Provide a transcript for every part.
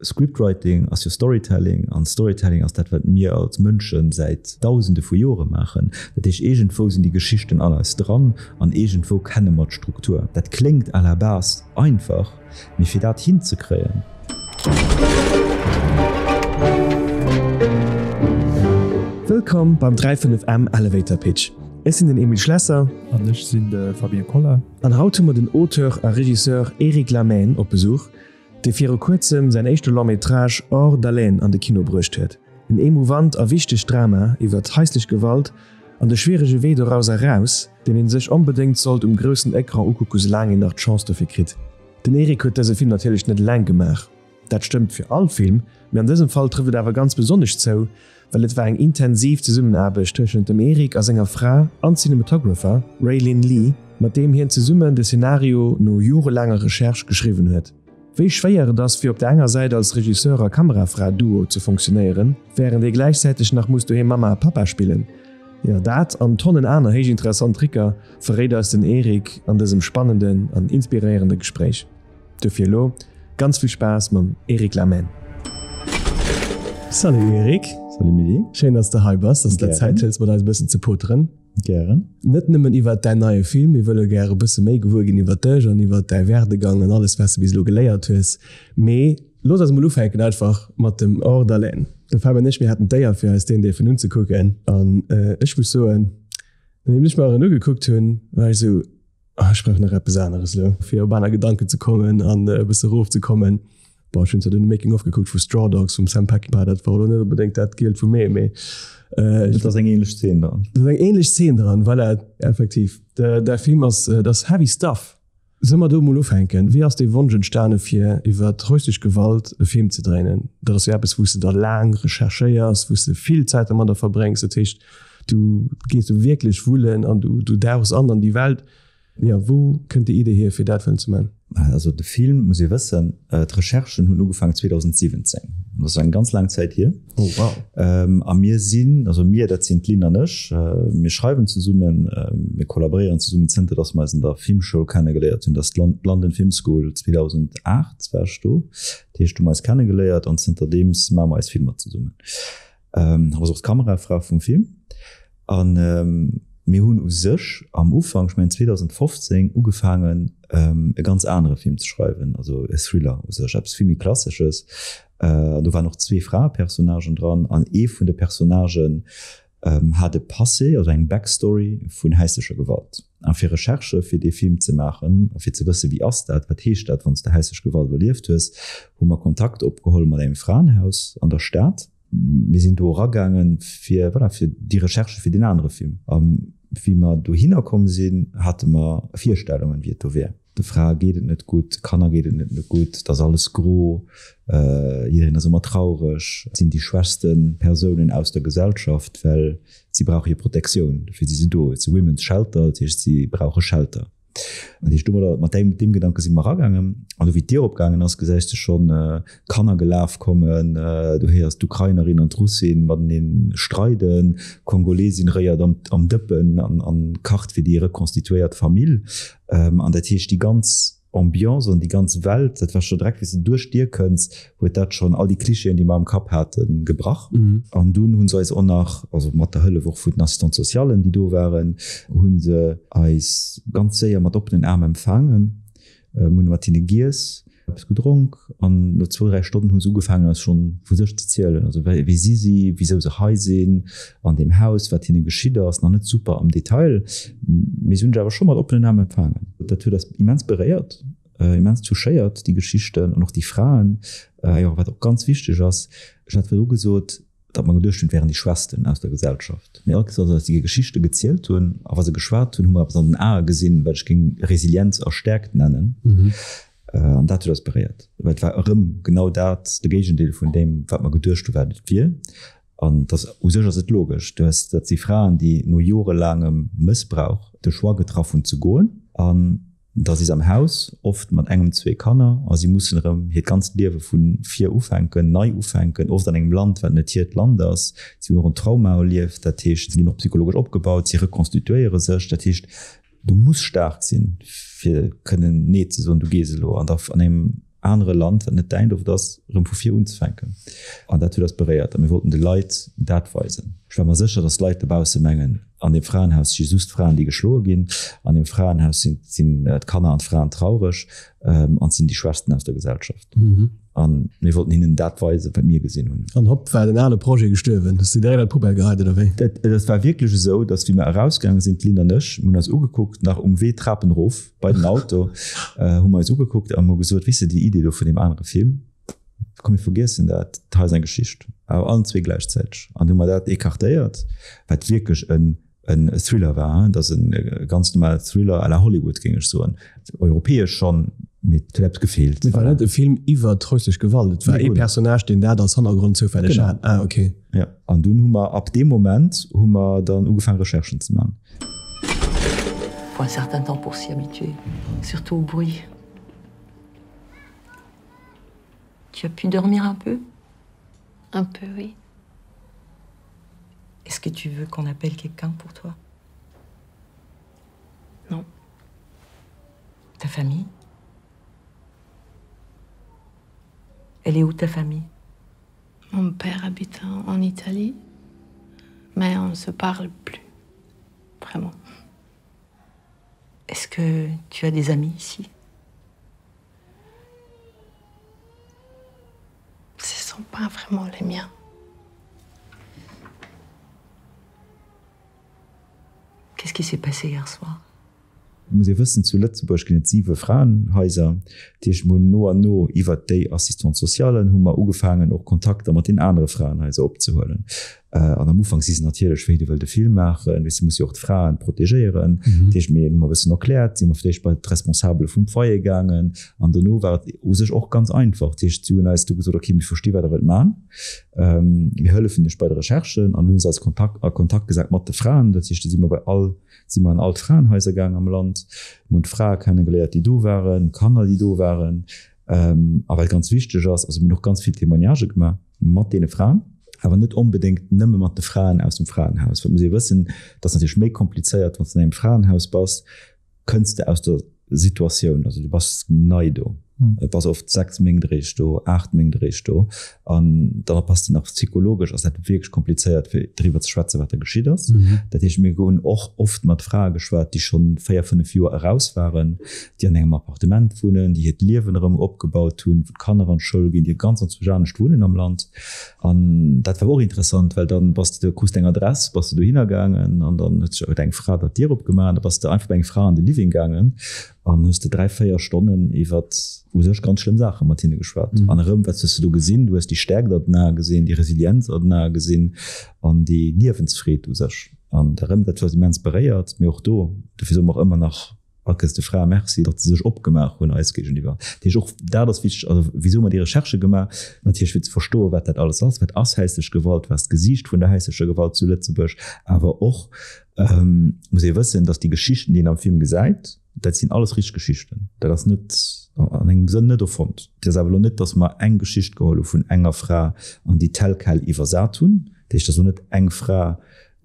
Scriptwriting ass jo Storytelling an Storytelling ass dat, wat mir als Mënsche säit Dausende vu Jore maachen. Dat heescht, iergendwou sinn déi Geschichten an eis dran an iergendwou kenne mer d'Struktur. Dat kléngt à la base einfach, mee fir dat hinzekréien. Wëllkomm beim 35M Elevator Pitch. Ech sinn den Emile Schlesser. An ech sinn de Fabien Koller. An haut hu mer den Auteur a Regisseur Eric Lamaine op Besuch. dee viru kuerzem säin éischte Long Métrage Hors d'haleine an de Kino bruecht huet. En emouvant a wichtegt Drama iwwert haislech Gewalt an de schwierege Wee doraus eraus, deen een sech onbedéngt sollt um groussen Ecran ukucke soulaang een nach d'Chance dofir kritt. Den Eric huet dëse Film natierlech net eleng gemaach. Dat stëmmt fir all Film, mee an dësem Fall trëfft et awer ganz besonnesch zou, well et war eng intensiv Zesummenaarbecht tëschent dem Eric a senger Fra an Cinematographer Raylene Lee, mat deem hien zesummen de Szenario no jorelaanger Recherche geschriwwen huet. Wéi schwéier et ass fir op der enger Säit als Regisseur a Kamerafra-Duo ze fonctionéieren, wärend ee gläichzäiteg nach muss doheem Mamma a Pappa spillen, jo dat an Tonnen aner héich interessant Tricker verréit eis den Eric an dësem spannenden an inspiréierende Gespréich. Dofir elo ganz vill Spaass mam Eric Lamaine. Salut Eric. Salut Mili. Schéin dass de hei bass, dass de der Zäit hëls mat eis e bëssen ze poteren. Gären. Net nëmmen iwwert däin neie Film, mir wëlle gäre e bësse méi gewuer ginn iwwert dech an iwwert däi Werdegang an alles wat s de bis elo geléiert hues. Mee looss eis emol ufänken einfach mat dem Hors d'haleine. De Fab an ech, mir haten d'Éier fir eis deen dierfen unzekucken an ech muss soen, nodeem ech mer en ugekuckt hunn, war ech esou, Ah, ech brauch nach eppes aneres elo, fir op aner Gedanken ze kommen an e bësse erofzekommen. Bon, ech hunn zwar dunn de Making of gekuckt vu Straw Dogs vum Sam Peckinpah, dat war elo net onbedéngt dat Gielt vum Mee, mee. Et ass eng ähnlech Zeen dran. Et ass eng ähnlech Zeen dran, voilà, effektiv. De Film ass, dat ass heavy stuff. Solle mer do emol ufänken? Wéi ass dee Wonsch entstane fir iwwer häuslech Gewalt e Film ze dréinen? Dat ass jo eppes, wou s de da laang recherchéiers, wou s de vill Zäit domadder verbréngs. Dat heescht, Du gees do wierklech wullen an du, du dauchs an an déi Welt. Jo, wou kënnt déi Idee hier, fir dat wëllen ze man? Also de Film, muss ee wëssen, d'Recherchen hunn ugefaangen 2017. Dat ass eng ganz laang Zäit hier. Oh wow. A mir sinn, also mir, dat sinn d'Lynn an ech, mir schreiwen zesummen, mir kollaboréieren zesummen zënter datt mer eis an der Filmschoul kennegeléiert hunn, dat ass d'London Film School, 2008 war ech do. Dat heescht, do hu mer eis kennegeléiert an zënterdeems maache mer eis Filmer zesummen. Hatt ass och d'Kamerafra vum Film. An mir hunn u sech am Ufank, ech mengen 2015, ugefaangen e ganz anere Film ze schreiwen, also e Thriller u sech, eppes vill méi Klassesches. An do waren och zwee Fraepersonnagen dran an ee vun de Personnagen hat e Passé, also eng Backstory vun häislecher Gewalt. A fir Recherchë fir dee Film ze maachen a fir ze wësse wéi ass dat, wat heescht dat, wann s de häislech Gewalt erlieft hues, hu mer Kontakt opgeholl mat engem Fraenhaus an der Stad. Mir sinn do eragaange fir, voilà, fir déi Recherchë fir deen anere Film. A wéi mer dohinner komm sinn, hate mer Virstellungen, wéi et do wär. De Frae geet et net gutt, de Kanner geet et net gutt, et ass alles gro, jiddereen ass ëmmer traureg. Et sinn déi schwächste Persounen aus der Gesellschaft, well si brauche jo Protektioun, dofir si se do. Et ass e Women's Shelter, dat heescht, si brauche Shelter. Dat heescht, domadder, mat deem, deem Gedanke si mer eragaangen. An du wéi d'Dier opgaangen ass, gesäis de schonn Kanner gelaf kommen, du héiers d'Ukrainerin an d'Russin matenee streiden, d'Kongolesin réiert am, am Dëppen an, an kacht fir déi rekonstituéiert Famill. An dat heescht, déi ganz Ambiance an déi ganz Welt, dat war scho direkt, wéi s de duerch d'Dier kënns, huet dat schonn all déi Klischeeën, déi mer am Kapp haten, gebrach. An dunn hu se eis och nach, also mat der Hëllef och vun den Assistante socialen, déi do waren, hu se eis ganz séier mat oppenen Aarm empfaangen. Mir hunn mat hinne giess, eppes gedronk an no zwou, dräi Stonnen hu se ugefaangen eis schonn vu sech ze zielen, also wie si si, wisou se hei sinn an deem Haus, wat hinne geschitt ass. Nach net super am Detail, mee se hunn sech awer scho mat oppenen Aarm empfaangen. Dat huet eis immens beréiert, immens touchéiert, déi Geschichten an och déi Fraen. Jo, wat och ganz wichteg ass, ech hat virdru gesot, datt mer geduecht hunn, et wären déi Schwächsten aus der Gesellschaft. Mee all Kéiers, wa se eis déi Geschichte gezielt hunn a wa se geschwat hunn, hu mer eppes an den Ae gesinn, wat ech géing Resilienz a Stäerkt nennen. An dat huet eis beréiert, well et war erëm genau dat, de Géigendeel vun deem, wat mer geduecht hunn, wat et wier. An et ass, u sech ass et logesch, du hues, dat si Fraen, déi no jorelaangem Mëssbrauch de Choix getraff hunn ze goen. An Da si se am Haus, oft mat engem, zwee Kanner, a si mussen erëm hiert ganzt Liewe vu vir ufänken, nei ufänken, oft an engem Land, wat net hiert Land ass. Si hunn och en Trauma erlieft, dat heescht, si ginn och psychologesch opgebaut, si rekonstituéiere sech. Dat heescht, du muss staark sinn, fir kënnen Nee ze soen, du gees elo. An da an engem. anere Land, wat net däint oft ass, erëm vu vir unzefänken. An dat huet eis beréiert a mir wollten de Leit dat weisen. Ech war mer sécher, datt d'Leit dobausse mengen, an deem Fraenhaus si just Fraen, déi geschloe ginn, an deem Fraenhaus sinn d'Kanner an d'Fraen traureg an et sinn déi Schwächsten aus der Gesellschaft. An mir wollten hinnen dat weisen, wat mir gesinn hunn. An hopp war den ale Projet gestuerwen. Hues de direkt an d'Poubelle geheit, oder wéi? Dat war wierklech esou, datt wéi mer erausgaange sinn, d'Lynn an ech, mir hunn eis ugekuckt, nach um Wee d'Trapen erof bei den Auto, hu mer eis ugekuckt an hu gesot, Weess de, déi Idee do vun deem anere Film, komm mir vergiessen dat, hei ass eng Geschicht. Awer allen zwee gläichzäiteg. An hu mer dat écartéiert, wat wierklech en en Thriller war. Et ass e ganz normale Thriller à la Hollywood, géing ech soen. Europäesch schonn, mee et huet eppes gefeelt. Et war net e Film iwwer häuslech Gewalt, et war ee Personnage, deen dat als Hannergrond zoufälleg hat. Ah, okay. Jo, an dunn hu mer, ab deem Moment hu mer dann ugefaangen, Recherchen ze man. Faut un certain temps pour s'y habituer, surtout au bruit. Tu as pu dormir un peu? Un peu, oui. Est-ce que tu veux qu'on appelle quelqu'un pour toi? Non. Ta famille? Elle est où ta famille? Mon père habite en Italie, mais on ne se parle plus vraiment. Est-ce que tu as des amis ici? Ce sont pas vraiment les miens. Qu'est-ce qui s'est passé hier soir? Et muss ee wëssen, zu Lëtzebuerg ginn et siwe Fraenhaiser. Dat heescht, mir hunn no an no iwwert déi Assistante-socialen hu mer ugefaangen, och Kontakter mat den anere Fraenhaiser opzehuelen. An am Ufank si se natierlech, wéi, du wëllt e Film maachen, weess de, muss jo och d'Fraen protegéieren. Dat heescht, mir hu mer e bëssen erkläert, si mer fir d'éischt bei d'Responsabele vum Foyer gaangen an dono war et u sech och ganz einfach. Dat heescht, si hunn eis du gesot, okay, mir versti wat der wëllt maachen, mir hëllefen iech bei de Recherchen an hunn se eis Kontakt, a Kontakt gesat mat de Fraen. Dat heescht, du si mer bei all, si mer an all d'Fraenhaiser gaang am Land, mir hunn d'Frae kennegeléiert, déi do waren, d'Kanner, déi do waren. A wat ganz wichteg ass, also mir hunn och ganz vill Témoignagë gemaach mat deene Fraen, awer net onbedéngt nëmme mat de Fraen aus dem Fraenhaus. Well et muss ee wëssen, et ass natierlech méi komplizéiert, wann s de an engem Fraenhaus bass, kënns de aus der Situatioun, also du bass nei do, du bass oft 6 Méint eréischt do, 8 Méint eréischt do an da bass de nach psychologesch ass dat wierklech komplizéiert fir driwwer ze schwätzen, wat da geschitt ass. Dat heescht, mir hunn och oft mat Frae geschwat, déi scho 4, 5 Joer eraus waren, déi an engem Appartement wunnen, déi hiert Liewen erëm opgebaut hunn, wou d'Kanner an d'Schoul ginn, déi ganz anzwousch anescht wunnen am Land. An dat war och interessant, well dann bass de, krus de eng Adress, bass de dohinner gaangen an dann huet sech, huet eng Fra der d'Dier opgemaach an da bass de einfach bei eng Fra an de Living gaangen an hues de 3, 4 Stonnen iwwert u sech ganz schlëmm Saache mat hinne geschwat. An erëm, wat hues de do gesinn? Du hues déi Stäerkt an den Ae gesinn, déi Resilienz an den Ae gesinn an déi Liewensfreed u sech. An erëm, dat huet immens beréiert, mee och do, dofir soe mer och ëmmer nach, Akes de Frae Merci, datt se sech opgemaach hunn eis géigeniwwer. Dat heescht, och dat ass wichteg. Also wisou hu mer déi Recherchë gemaach? Natierlech fir ze verstoen, wat dat alles ass. Wat ass häislech Gewalt? Wat ass d'Gesiicht vun der häislecher Gewalt zu Lëtzebuerg? Awer och muss ee wëssen, datt déi Geschichten, déi een am Film gesäit, dat sinn alles richteg Geschichten. Dat ass net, an engem Sënn net erfonnt. Et ass awer elo net, datt mer eng Geschicht geholl hu vun enger Fra an déi tel quel iwwersat hunn. Dat heescht, et ass elo net eng Fra,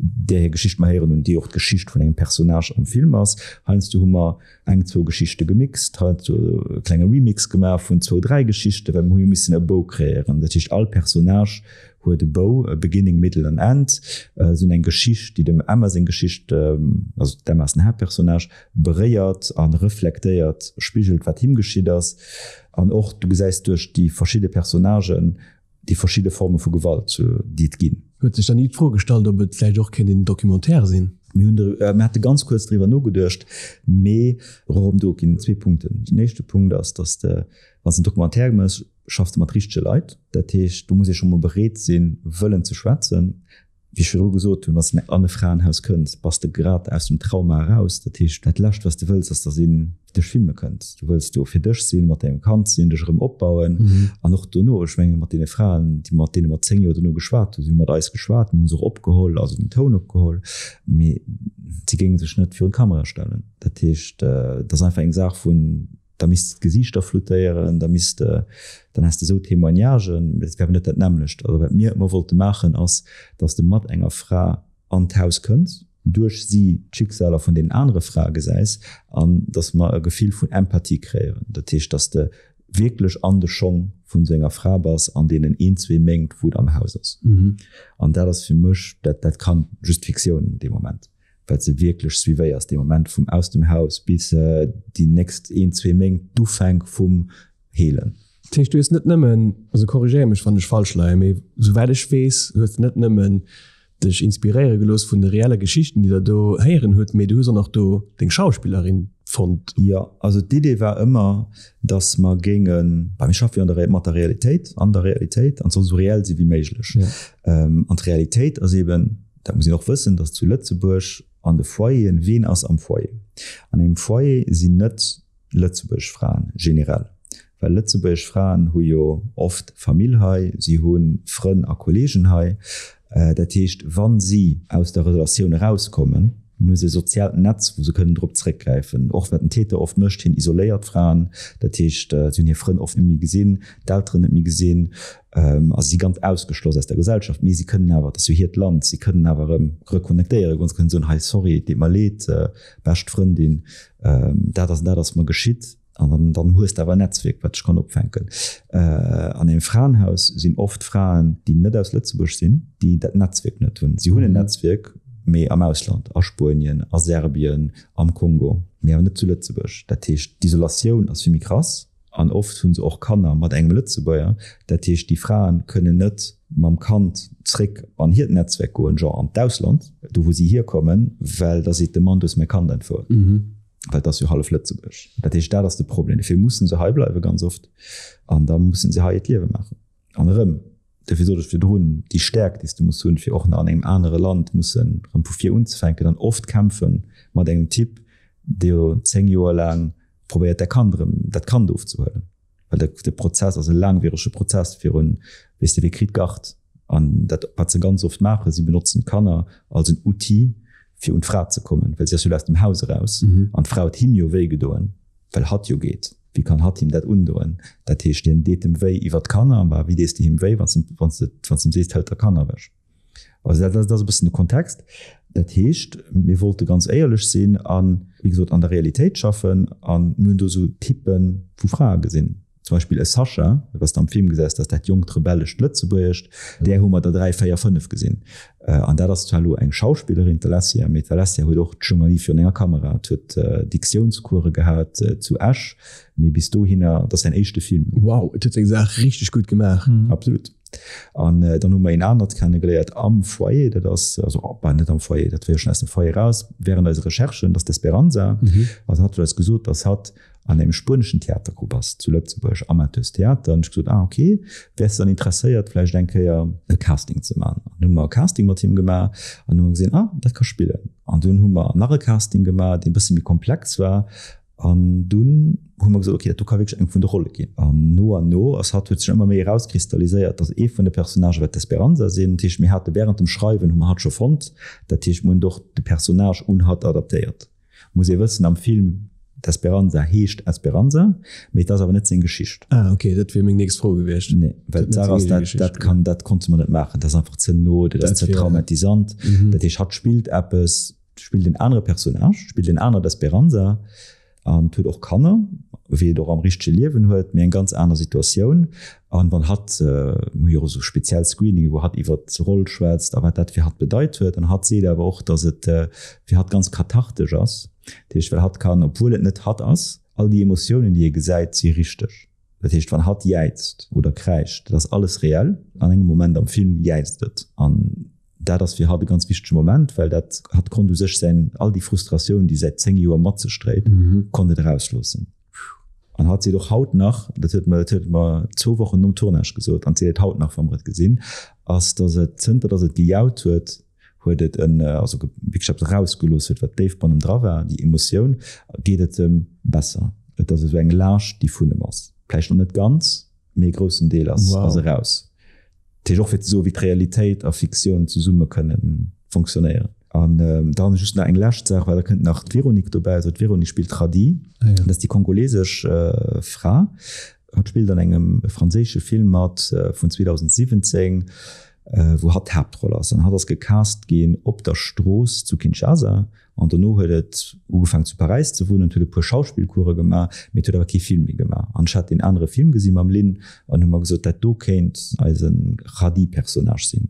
där hir Geschicht mer héieren hunn, déi och d'Geschicht vun engem Personnage am Film ass. Heiansdo hu mer eng, zwou Geschichte gemixt, heiansdo e klenge Remix gemaach vun zwou, dräi Geschichten, well mer hu jo missen e Bou kreéieren. Dat heescht, all Personnage huet e Bou, e Beginning, Middle an End. Se hunn eng Geschicht, déi dem Emma seng Geschicht, also d'Emma ass den Haaptpersonnage, beréiert a reflektéiert, spigelt, wat him geschitt ass. An och, du gesäis duerch déi verschidde Personnagen, déi verschidde Forme vu Gewalt, déi et ginn. Huet sech dann ni d'Fro gestallt, ob et vläicht och kéint een Documentaire sinn? Mir hunn, mir hate ganz kuerz driwwer nogeduecht, mee och erëm do ginn et zwee Punkten. Den éischte Punkt ass, datt s de, wann s de en Documentaire méchs, schaffs de mat richtege Leit. Dat heescht, do muss ee scho mol bereet sinn, wëllen ze schwätzen. Wéi ech virdru gesot hunn, wann s de an e Fraenhaus kënns, bass de grad aus dem Trauma eraus. Dat heescht, dat Lescht, wat s de wëlls, ass, datt een dech filme kënnt. Du wëlls do fir dech sinn, mat dengem Kand sinn, dech erëm opbauen. An och dono, ech menge mat deene Fraen, déi mat deene mer 10 Joer dono geschwat hunn, si hu mat eis geschwat, mir hu se och opgeholl, also den Toun opgeholl, mee si géinge sech net virun d'Kamera stellen. Dat heescht, et ass einfach eng Saach vun Da misst de d'Gesiichter floutéieren, da misst de, dann häss de esou Témoignagen, mee dat wär awer net dat nämmlecht. Also wat mir ëmmer wollte maachen ass, datt s de mat enger Fra an d'Haus kënns, duerch si d'Schicksaler vun deenen anere Frae gesäis an datt mer e Gefill vun Empathie kreéieren. Dat heescht, datt s de. wierklech an de Schong vun senger Fra bass an deenen een, zwee Méint, wou et am Haus ass. An dat ass fir mech, dat, dat kann just Fiktioun dee Moment, well s de wierklech suivéiers dee Moment vum aus dem Haus bis déi nächst een, zwee Méint, d'Ufänk vum Heelen. Dat heescht, du hues net nëmmen, also korrigéier mech wann ech falsch leien, mee souwäit ech weess, hues de net nëmmen dech inspiréiere gelooss vun de reelle Geschichten, déi der do héieren hutt, mee du hues och nach do deng Schauspillerin fonnt. Jo, also d'Idee war ëmmer, datt mer géingen, well mir schaffe jo an der, mat der Realitéit, an der Realitéit, an et soll esou reell si wéi méiglech. An d'Realitéit ass eeben, dat muss een och wëssen, datt zu Lëtzebuerg an de Foyeren, ween ass am Foyer? An engem Foyer sinn net Lëtzebuergesch Fraen generell, well lëtzebuergesch Fraen hu jo oft Famill hei, si hu Frënn a Kolleegen hei. Dat heescht, wa si aus der Relatioun erauskommen, dann hu se e soziaalt Netz, wou se kënnen drop zréckgräifen. Och wat den Täter oft mécht, hien isoléiert d'Fraen, dat heescht, si hunn hir Frënn oft net méi gesinn, d'Elteren net méi gesinn a si si ganz ausgeschloss aus der Gesellschaft. Mee si kënnen awer, et ass jo hiert Land, si kënnen awer erëm reconnectéiere goen, si kënnen soen, hei sorry, et deet mer leed, bescht Frëndin, dat ass an dat ass mer geschitt, an dann, dann hues de awer en Netzwierk, wat dech kann opfänken. An engem Fraenhaus sinn oft Fraen, déi net aus Lëtzebuerg sinn, déi dat Netzwierk net hunn. Si hunn en Netzwierk, mee am Ausland, a Spuenien, a Serbien, am Kongo, mee awer net zu Lëtzebuerg. Dat heescht, d'Isolatioun ass vill méi krass. An oft hu se och Kanner mat engem Lëtzebuerger. Dat heescht, déi Frae kënnen net mam Kand zréck an hiert Netzwerk goen, genre an d'Ausland, do wou si hierkommen, well da seet de Mann, du hues mäi Kand entfouert, well et ass jo hallef Lëtzebuerg. Dat heescht, dat ass de Problem. Dofir mussen se hei bleiwe ganz oft an da mussen se hei hiert Liewe maachen. An erëm, dofir sot ech virdrun, déi Stäerkt, déi s de muss hunn, fir och nach an engem anere Land mussen erëm vu vir unzefänken an oft kämpfe mat engem Typ, dee jo 10 Joer laang probéiert dat Kand erëm, dat Kand ofzehuelen, well de, de Prozess ass e laangwierege Prozess virun, weess de, wie kritt Gard? An dat, wat se ganz oft maachen, si benotzen d'Kanner als en Outil, fir un d'Fra ze kommen, well si ass jo aus dem Haus eraus an d'Fra huet him jo wéi gedoen, well hatt jo geet. Wéi kann hatt him dat undoen? Dat heescht, hien deet em wéi iwwer d'Kanner, ma wéi dees de him wéi, wann s de, wann s de, wann s de em sees, hëlt der Kanner ewech? Also dat, dat ass e bëssen de Kontext. Dat heescht, mir wollte ganz éierlech sinn an, wéi gesot, an der Realitéit schaffen. A mir hunn do esou Typpe vu Frae gesinn, zum Beispill e Sascha, wat s de am Film gesäis, dat ass dat jonkt rebellescht Lëtzebuergescht, där hu mer der dräi, véier, fënnef gesinn. An dat ass zwar elo eng Schauspillerin, d'Alessia, mee d'Alessia huet och, d'stoung nach ni virun enger Kamera, d'huet Diktiounscourse gehat zu Esch, mee bis dohinner, dat ass säin éischte Film. Wow, et huet seng Saach richteg gutt gemaach. Absolut. An dann hu mer een anert kennegeléiert am Foyer, dat ass, also bah, net am Foyer, dat war jo schonn aus dem Foyer raus, während eise Recherchen, dat ass d'Esperanza. Also hatt huet eis gesot, dass hatt an engem spueneschen Theatergrupp ass zu Lëtzebuerg, Amateurstheater. An ech gesot, ah okay, wäers de dann interesséiert, vläicht eng Kéier e Casting ze maachen? An dunn hu mer e Casting mat him gemaach an hu mer gesinn, ah, dat ka spillen. An dunn hu mer nach e Casting gemaach, dee e bësse méi komplex war. An dunn hu mer gesot, ok, dat do ka wierklech eng vun de Rolle ginn. An no an no ass hatt, huet sech ëmmer méi erauskristalliséiert, datt ee vun de Personnagë wäert d'Esperanza sinn. Dat heescht, mir hate wärend dem Schreiwen hu mer hatt scho fonnt. Dat heescht, mir hunn och de Personnage un hatt adaptéiert. Muss ee wëssen, am Film, d'Esperanza heescht Esperanza, mee et ass awer net seng Geschicht. Ah, ok, dat wier meng nächst Fro gewiescht. Nee, well d'Saach ass, dat, dat kann, dat konnte mer net maachen. Dat ass einfach ze no, dat ass ze traumatisant. Dat heescht, hatt spillt eppes, spillt en anere Personnage, spillt en anert Esperanza an huet och Kanner, wéi et och am richtege Liewen huet, mee eng ganz aner Situatioun. An wann hatt, mir hu jo och esou speziell Screeninge wou hatt iwwer d'Roll schwätzt a wat dat fir hatt bedeit huet, an hatt seet awer och, datt et fir hatt ganz kathartesch ass, dat heescht well hatt kann, obwuel et net hatt ass, all déi Emotiounen déi e gesäit si richteg. Dat heescht wann hatt jäizt oder kräischt, dat ass alles reell, an engem Moment am Film jäizt et an Dat ass fir hatt e ganz wichtege Moment, well dat hatt konnt u sech säin, all déi Frustratioun, déi säit 10 Joer mat sech dréit, konnt et erausloossen. An hatt seet och haut nach, dat huet mer, dat huet mer zwou Wochen nom Tournage gesot an seet et haut nach, wa mer et gesinn, ass, datt et zënter datt et gejaut huet, huet et en, also wierklech eppes erausgelooss huet, wat déif bannendra dra war, déi Emotioun, geet et em besser. Et ass esou eng Laascht, déi vun em ass. Vläicht nach net ganz, mee e groussen Deel ass, ass eraus. Dat heescht och fir ze soen, wéi d'Realitéit a Fiktioun zesumme kënnen fonctionnéieren. An dann just nach eng lescht Saach, well da kënnt nach d'Véronique dobäi. Also d'Véronique spillt d'Radi, dat ass déi kongolesesch Fra. Hatt spillt an engem franséische Film mat vun 2017. wou hatt d'Haaptroll ass. An hatt ass gecast ginn op der Strooss zu Kinshasa. An dono huet et ugefaangen zu Paräis ze wunnen, huet e puer Schauspillcourse gemaach, mee et huet awer kee Film méi gemaach. An ech hat deen anere Film gesi mam Lynn an hu mer gesot, dat do kéint eise Khady-Personnage sinn.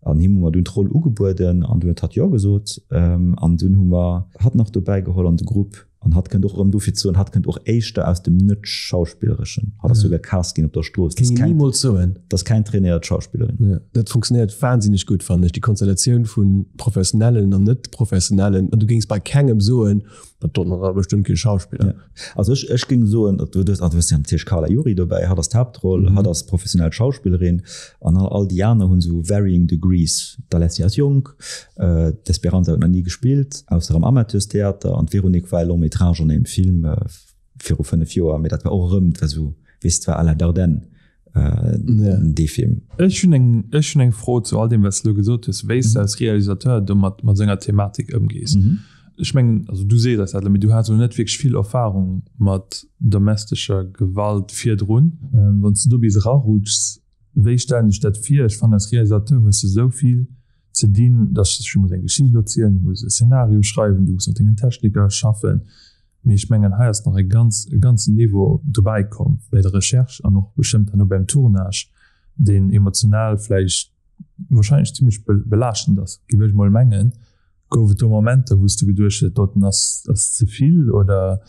An him hu mer dunn d'Roll ugebueden an dunn huet hatt Jo gesot. An dunn hu mer hatt nach dobäi geholl an de Grupp. An hatt kënnt och erëm, dofir ze soen, hatt kënnt och éischter aus dem net-Schauspillereschen. Hatt ass souguer cast ginn op der Strooss. Dat ass keng, soen. Dat ass keng trainéiert Schauspillerin. Ja, dat funktionéiert wahnsinneg gutt, fannen ech, déi Konstellatioun vu Professionellen an Net-Professionellen. An du géings bei kengem soen, dat doten ass awer bestëmmt kee Schauspiller. Ja. Also ech, ech géing soen, du hues, du hues natierlech d'Carla Juri dobäi, hatt ass d'Haaptroll, hatt ass professionell Schauspillerin an all déi aner hunn esou varying degrees. D'Alessia ass jonk, D'Esperanza huet nach ni gespillt, ausser am Amateurstheater, an d'Véronique war e Long métrage an engem Film viru 5 Joer, mee dat war och erëm, dat war esou, weess, dat war à la Dardenne, dee Film. Ech hunn eng, ech hunn eng Fro zu all deem, wat s de elo gesot hues, wéi s de als Realisateur domat, mat esou enger Thematik ëmgees. Ech mengen, also du sees eis dat elo, mee du has elo net wierklech vill Erfarung mat domestescher Gewalt virdrun. Wann s de do bis erarutschs, wéi stellen ech dat vir? Ech fannen, als Realisateur hues de esou vill ze dinn, dass du muss eng Geschicht erzielen, du muss e Szenario schreiwen, du muss mat dengen Techniker schaffen. Mee ech mengen, hei ass nach e ganz, e ganzen Niveau dobäi komm bei der Recherche an och bestëmmt herno beim Tournage, deen emotional vläicht wahrscheinlech zimmlech belaaschtend ass, géif ech mol mengen. Gouf et do Momenter, wou s de geduecht hues, dat doten ass ass ze vill oder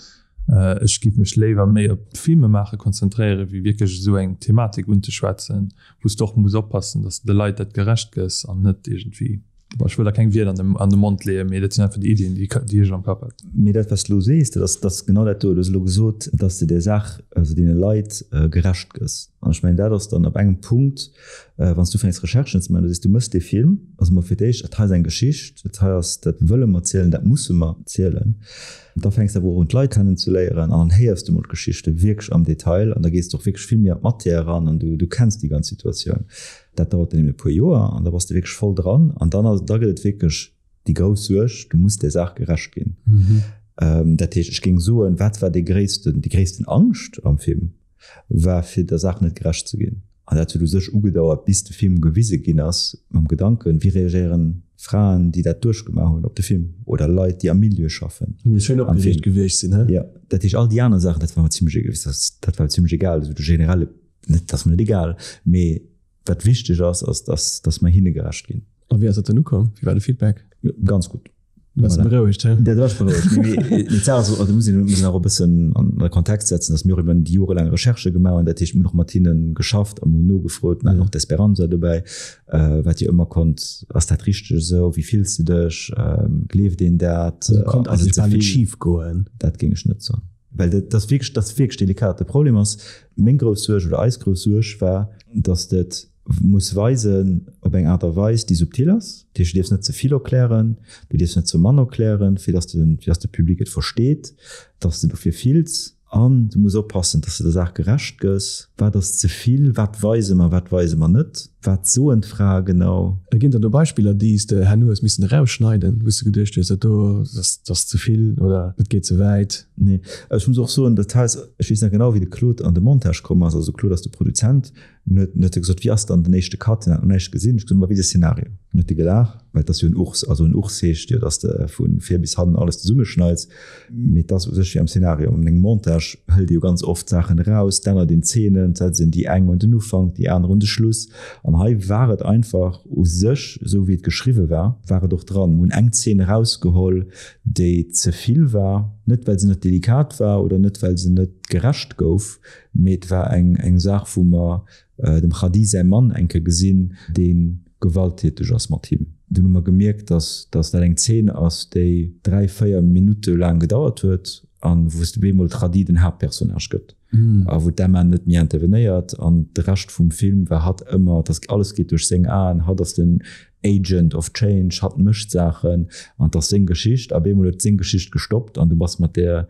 ech géif mech léiwer méi op d'Filmemaache konzentréieren, wéi wierklech esou eng Thematik unzeschwätzen, wou s de och muss oppassen, datt s de de Leit dat gerecht gëss an net iergendwéi, bon, ech wëll der keng Wierder an de an de Mond leeën, mee dat sinn einfach déi Iddien, déi déi ech am Kapp hat. Mee dat, wat s de elo sees, dat ass dat ass genau dat do. Du hues elo gesot, datt s de där Saach, also deene Leit gerecht gëss. An ech mengen, dat ass dann op engem Punkt, Wann s du ufänks Recherchen ze maachen, du sees, du méchs dee Film, also mol fir d'éischt, dat hei ass eng Geschicht, dat hei ass, dat wëlle mer zielen, dat musse mer zielen. Da fänks de awer och un d'Leit kennenzeléieren an dann héiers du mol d'Geschichte wierklech am Detail an da gees de och wierklech vill méi an d'Matière eran an du, du kenns déi ganz Situatioun. Dat dauert dann eben e puer Joer an da bass de wierklech voll dran an dann ass, da gëtt et wierklech déi grouss Suerg, du muss där Saach gerecht ginn. Dat heescht, ech géing soen, wat war dee gréissten, déi gréissten Angscht am Film? war fir der Saach net gerecht ze ginn. An dat huet u sech ugedauert, bis de Film gewise ginn ass, mam Gedanken, wéi reagéieren Fraen, déi dat duerchgemaach hunn, op de Film oder Leit, déi am Milieu schaffen. Muss schéin opgereegt gewiescht sinn, he? Jo, dat heescht, all déi aner Saachen, dat war mer zimlech, dat war zimlech egal, esou de generelle, net, dat ass mer net egal, mee wat wichteg ass, ass, dass, dass mer hinne gerecht ginn. A wéi ass dat dann ukomm? Wéi war de Feedback? Ganz gutt. Du waars berouegt, he? Dat war ech berouegt. Mee, mee d'Saach ass, also muss een, muss een och e bëssen an de Kontext setzen, dass mir och iwwer déi jorelaang Recherchë gemaach hunn. Dat heescht, mir hunn och mat hinne geschafft a mir hunn nogefrot, mir haten och d'Esperanza dobäi, wat jo ëmmer konnt, ass dat richteg esou, wéi fills de dech, gleeft een dat, Also konnt ass et eigentlech ze bal net vill? schif goen. Dat géing ech net soen. Well dat ass wierklech, dat ass wierklech delikat. De Problem ass, meng grouss Suerg oder eis grouss Suerg war, dass dat muss weisen op eng Aart a Weis, déi subtil ass. Dat heescht, du dierfs net ze vill erklären, du dierfs net ze mann erklären, fir dass de, fir dass de Public et versteet, dass de dofir fills. An du muss oppassen, dass de der Saach gerecht gëss. Wat ass ze vill? Wat weise mer, wat weise mer net? Wat soen d'Frae genau? Ginn der do Beispiller, déi s de herno hues missen erausschneiden, wou s de geduecht hues, dat do, dat ass ze vill oder dat geet ze wäit? Nee. Ech muss och soen, dat hei ass, ech weess nach genau, wéi de Claude an de Montage komm ass. Also Claude ass de Produzent. Dunn huet huet e gesot, Wéi ass dann den éischte Cut? Hien hat nach näischt gesinn. Ech gesot, Ma wéi de Szenario? Dunn huet e gelaach, well et ass jo en Urs. Also en Urs heescht jo, datt s de vu vir bis hannen alles zesummeschneits. Mee et ass u sech wéi am Szenario. An engem Montage hëlt ee jo ganz oft Saachen eraus, d'ännert een Zeenen, setzt een déi eng un den Ufank, déi aner un de Schluss. An hei war et einfach u sech, esou wéi et geschriwwe war, war et och dran. Mir hunn eng Zeen erausgeholl, déi ze vill war, net well se net delikat war oder net well se net gerecht gouf, Mee et war eng eng Saach, wou mer dem Khady säi Mann eng Kéier gesinn, dee gewalttäteg ass mat him. Dunn hu mer gemierkt, dass dass dat eng Zeen ass, déi 3, 4 Minutte laang gedauert huet an wou s de bemol d'Khady den Haaptpersonnage gëtt a wou d'Emma net méi intervenéiert. An de Rescht vum Film war hatt ëmmer, dass alles geet duerch seng Aen, hatt ass den Agent of Change, hatt mécht Saachen an 't ass seng Geschicht. A bemol huet seng Geschicht gestoppt an du bass mat där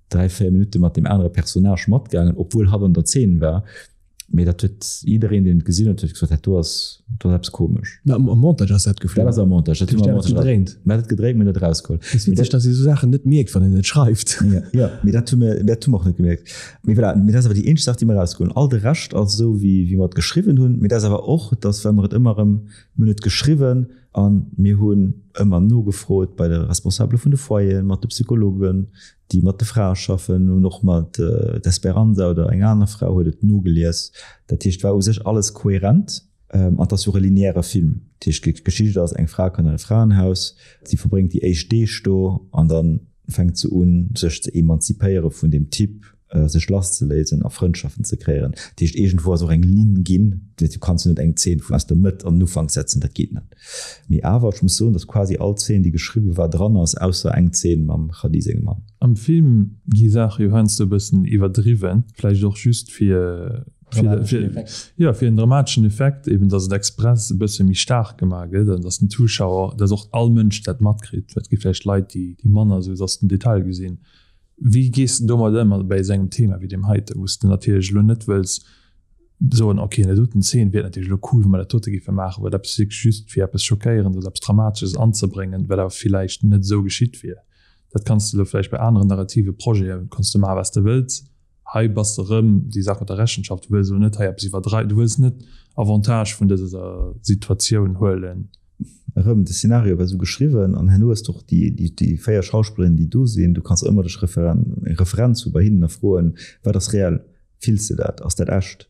3, 4 Minutte mat deem anere Personnage matgaangen, obwuel hatt an der Zeen war. Mee dat huet jiddereen, deen et gesinn huet, huet gesot, dat do ass, do ass eppes komesch. Na, am Montage ass dat geflunn. Dat ass am Montage. Dat hu mer am Montage gedréint. Mir hat et gedréint, mir hunn et erausgeholl. Et ass witzeg, dass ee sou Saachen net mierkt, wann een et schreift. Ja, ja, mee dat hu mir, dat hu mer och net gemierkt. Mee voilà, mee dat ass awer déi eenzeg Saach, déi mer erausgeholl hunn. All de Rescht ass esou, wéi, wéi mer et geschriwwen hunn. Mee dat ass awer och, dass, well mer et ëmmer erëm, mir hunn et geschriwwen a mir hunn ëmmer nogefrot bei de Responsabele vun de Foyeren, mat de Psychologen, déi mat de Frae schaffen, hunn och mat d'Esperanza oder eng aner Fra huet et nogelies. Dat heescht, war u sech alles kohärent an et ass jo och e lineäre Film. Dat heescht, d'Geschicht ass, eng Fra kënnt an e Fraenhaus, si verbréngt déi éischt Deeg do an da fänkt se un, sech ze emanzipéiere vun deem Typ, sech lasszeléisen a Frëndschaften ze kreéieren. Dat heescht, iergendwou ass och eng Linn ginn. Du kanns jo net eng Zeen vun aus der Mëtt an den Ufank setzen, dat geet net. Mee awer, ech muss soen, dass quasi all Zeen, déi geschriwwe war, dran ass, ausser eng Zeen mam Khady sengem Mann. Am Film gi Saache jo heiansdo e bëssen iwwerdriwwen, vläicht och just fir, jo, fir en dramateschen Effekt, eben dass et express e bësse méi staark gemaach gëtt an dass den Zuschauer, dass och all Mënsch dat matkritt, well et gi vläicht Leit, déi manner esou dass den Detail gesinn. Wéi gees de domat ëm bäi esou engem Thema wéi deem heiten, wou s de natierlech elo net wëlls soen, ok, an där doten Zeen wier et natierlech elo cool, wa mer dat dote géife maachen, wat eppes wierklech just fir eppes Schockéierendes, eppes Dramatesches anzebréngen, wat awer villäicht net esou geschitt wier. Dat kanns de elo vläicht bei aneren narrative Projete kanns de maachen, wat s de wëlls. Hei bass de erëm déi Saach mat der Rechenschaft, du wëlls elo net hei eppes iwwerdreiwen, du wëlls net Avantage vun dëser Situatioun huelen. Erëm, de Szenario war esou geschriwwen an herno hues de och déi, déi 4 Schauspillerinnen, déi do sinn, du kanns ëmmer dech Referen, eng Referenz hu bei hinnen a froen, wat ass reell, fills de dat, ass dat echt?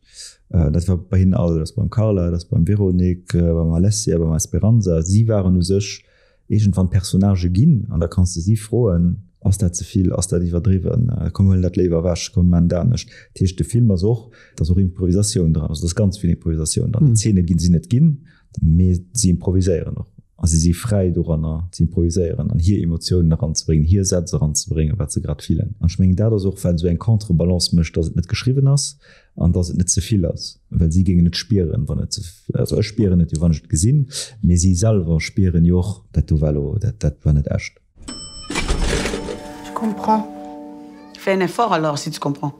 Dat war bei hinnen all, dat ass beim Carla, dat ass beim Véronique, beim Alessia, beim Esperanza, si waren u sech iergendwann Personnagë ginn an da kanns de si froen, ass dat ze vill, ass dat iwwerdriwwen, komm huelen dat léiwer ewech, komm mir maachen dat anescht. Dat heescht, de Film ass och, et ass och Improvisatioun dran, also et ass ganz vill Improvisatioun dran. Déi Zeene ginn, sinn net ginn, Mee si improviséieren och a si si fräi doranner ze improviséieren an hir Emotiounen eranzebréngen, hir Sätz eranzebréngen, wat se grad fillen. An ech mengen, dat ass och, wat esou eng Contrebalance mécht, dass et net geschriwwen ass an dass et net ze vill ass, well si géingen et spieren, wann et ze, also ech spieren et jo, wann ech et gesinn, mee si selwer spieren jo och, dat do war elo, dat, dat war net echt. Je comprends. Fais un effort alors si tu comprends.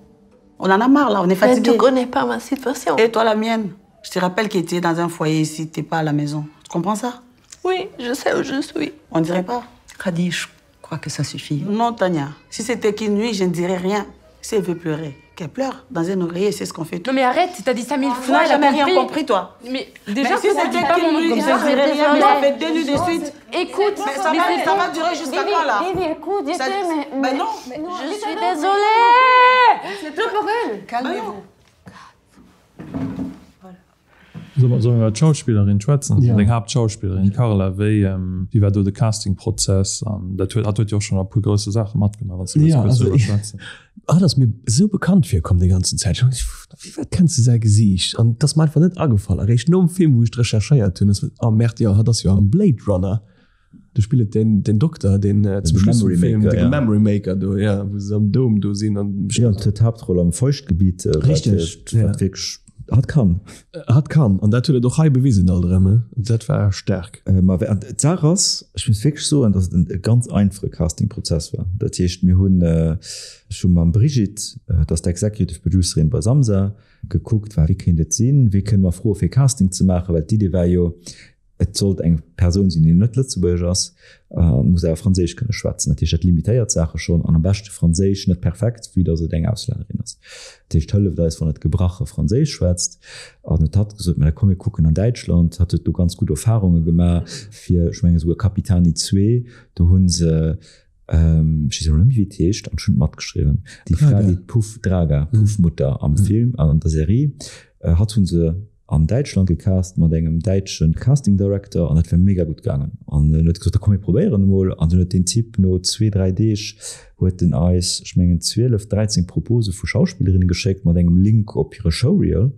On en a marre là, on est fatigué. Mais tu connais pas ma situation. Et toi la mienne. Je te rappelle que tu es dans un foyer ici, tu n'es pas à la maison. Tu comprends ça Oui, je sais où je suis. On dirait pas. Khadi, je crois que ça suffit. Non, Tania. Si c'était qu'une nuit, je ne dirais rien. Si elle veut pleurer, qu'elle pleure dans un oreiller, c'est ce qu'on fait. Non mais arrête, t'as dit ça mille Tu fois, n'as elle a jamais rien compris. compris, toi. Mais déjà, Mais si ça c'était dit pas qu'une mon nom nuit, comme je ça. ne dirais rien, mais ça fait deux nuits de suite. Écoute, Mais ça mais va, c'est ça bon. va durer jusqu'à Vivi, quand là Vivi, écoute, je Ça- sais, mais, Ben mais- non. Je suis désolée C'est tout pour elle. Calmez-vous. Solle mer iwwer d'Schauspillerin schwätzen? Ja. Deng Haaptschauspillerin, d'Carla, wéi, wéi war do de Castingprozess? An dat huet, hatt huet jo och schonn a puer grousse Saache matgemaach, wann s du wëlls Ja, kuerz also doriwwer schwätzen. Hatt ass mir esou bekannt virkomm déi ganzen Zäit. Ech hu geduecht, wéi wat kenns de säi Gesiicht? An et ass mer einfach net agefall. Eréischt nom Film, wou ech et recherchéiert hunn, ass mir, oh merde, jo, hatt ass jo am Blade Runner. Do spillet deen den Dokter, deen zum Schluss vum Film, de Memory Maker do, ja, wou se am Dome do sinn an. Jo, an huet d'Haaptroll am Feuchtgebiet, wat Richtig, ja. wat wierklech hatt kann. Hatt kann, an dat huet et och hei bewisen alt erëm, he. Dat war staark. Ma an d'Saach ass, ech muss wierklech soen, datt et e ganz einfache Castingprozess war. Dat heescht, mir hunn, ech hu mam Brigitte, dat ass d'Executive Producerin bei Samsa, gekuckt, wa wie kéint et sinn, wee kënne mer froe fir Casting ze maachen, well d'Idee war jo, Et sollt eng Persoun sinn, déi net Lëtzebuergesch ass a muss awer Franséisch kënne schwätzen. Dat heescht, dat limitéiert d'Saache schonn an am beschte Franséisch net perfekt, vue datt et eng Auslännerin ass. Dat heescht, hëlleft eis, wann et gebrache Franséisch schwätzt. An huet hatt gesot, mä da komm mir kucken an Däitschland. Hatt huet do ganz gutt Erfarunge gemaach fir, ech mengen esouguer Capitani 2, do hu se, ech weess elo net méi wéi et heescht, an ech hunn et matgeschriwwen, déi Fra, déi d'Puff, Draga, Puffmutter am Film, an der Serie, hatt hu se an Däitschland gecast mat engem däitsche Casting Director an dat war mega gutt gaangen an en huet gesot, da komm mir probéieren emol an dunn huet deen Typ no zwee, dräi Deeg huet en eis, ech mengen 12, 13 Propose vu Schauspillerinne geschéckt mat engem Link op hire Showreel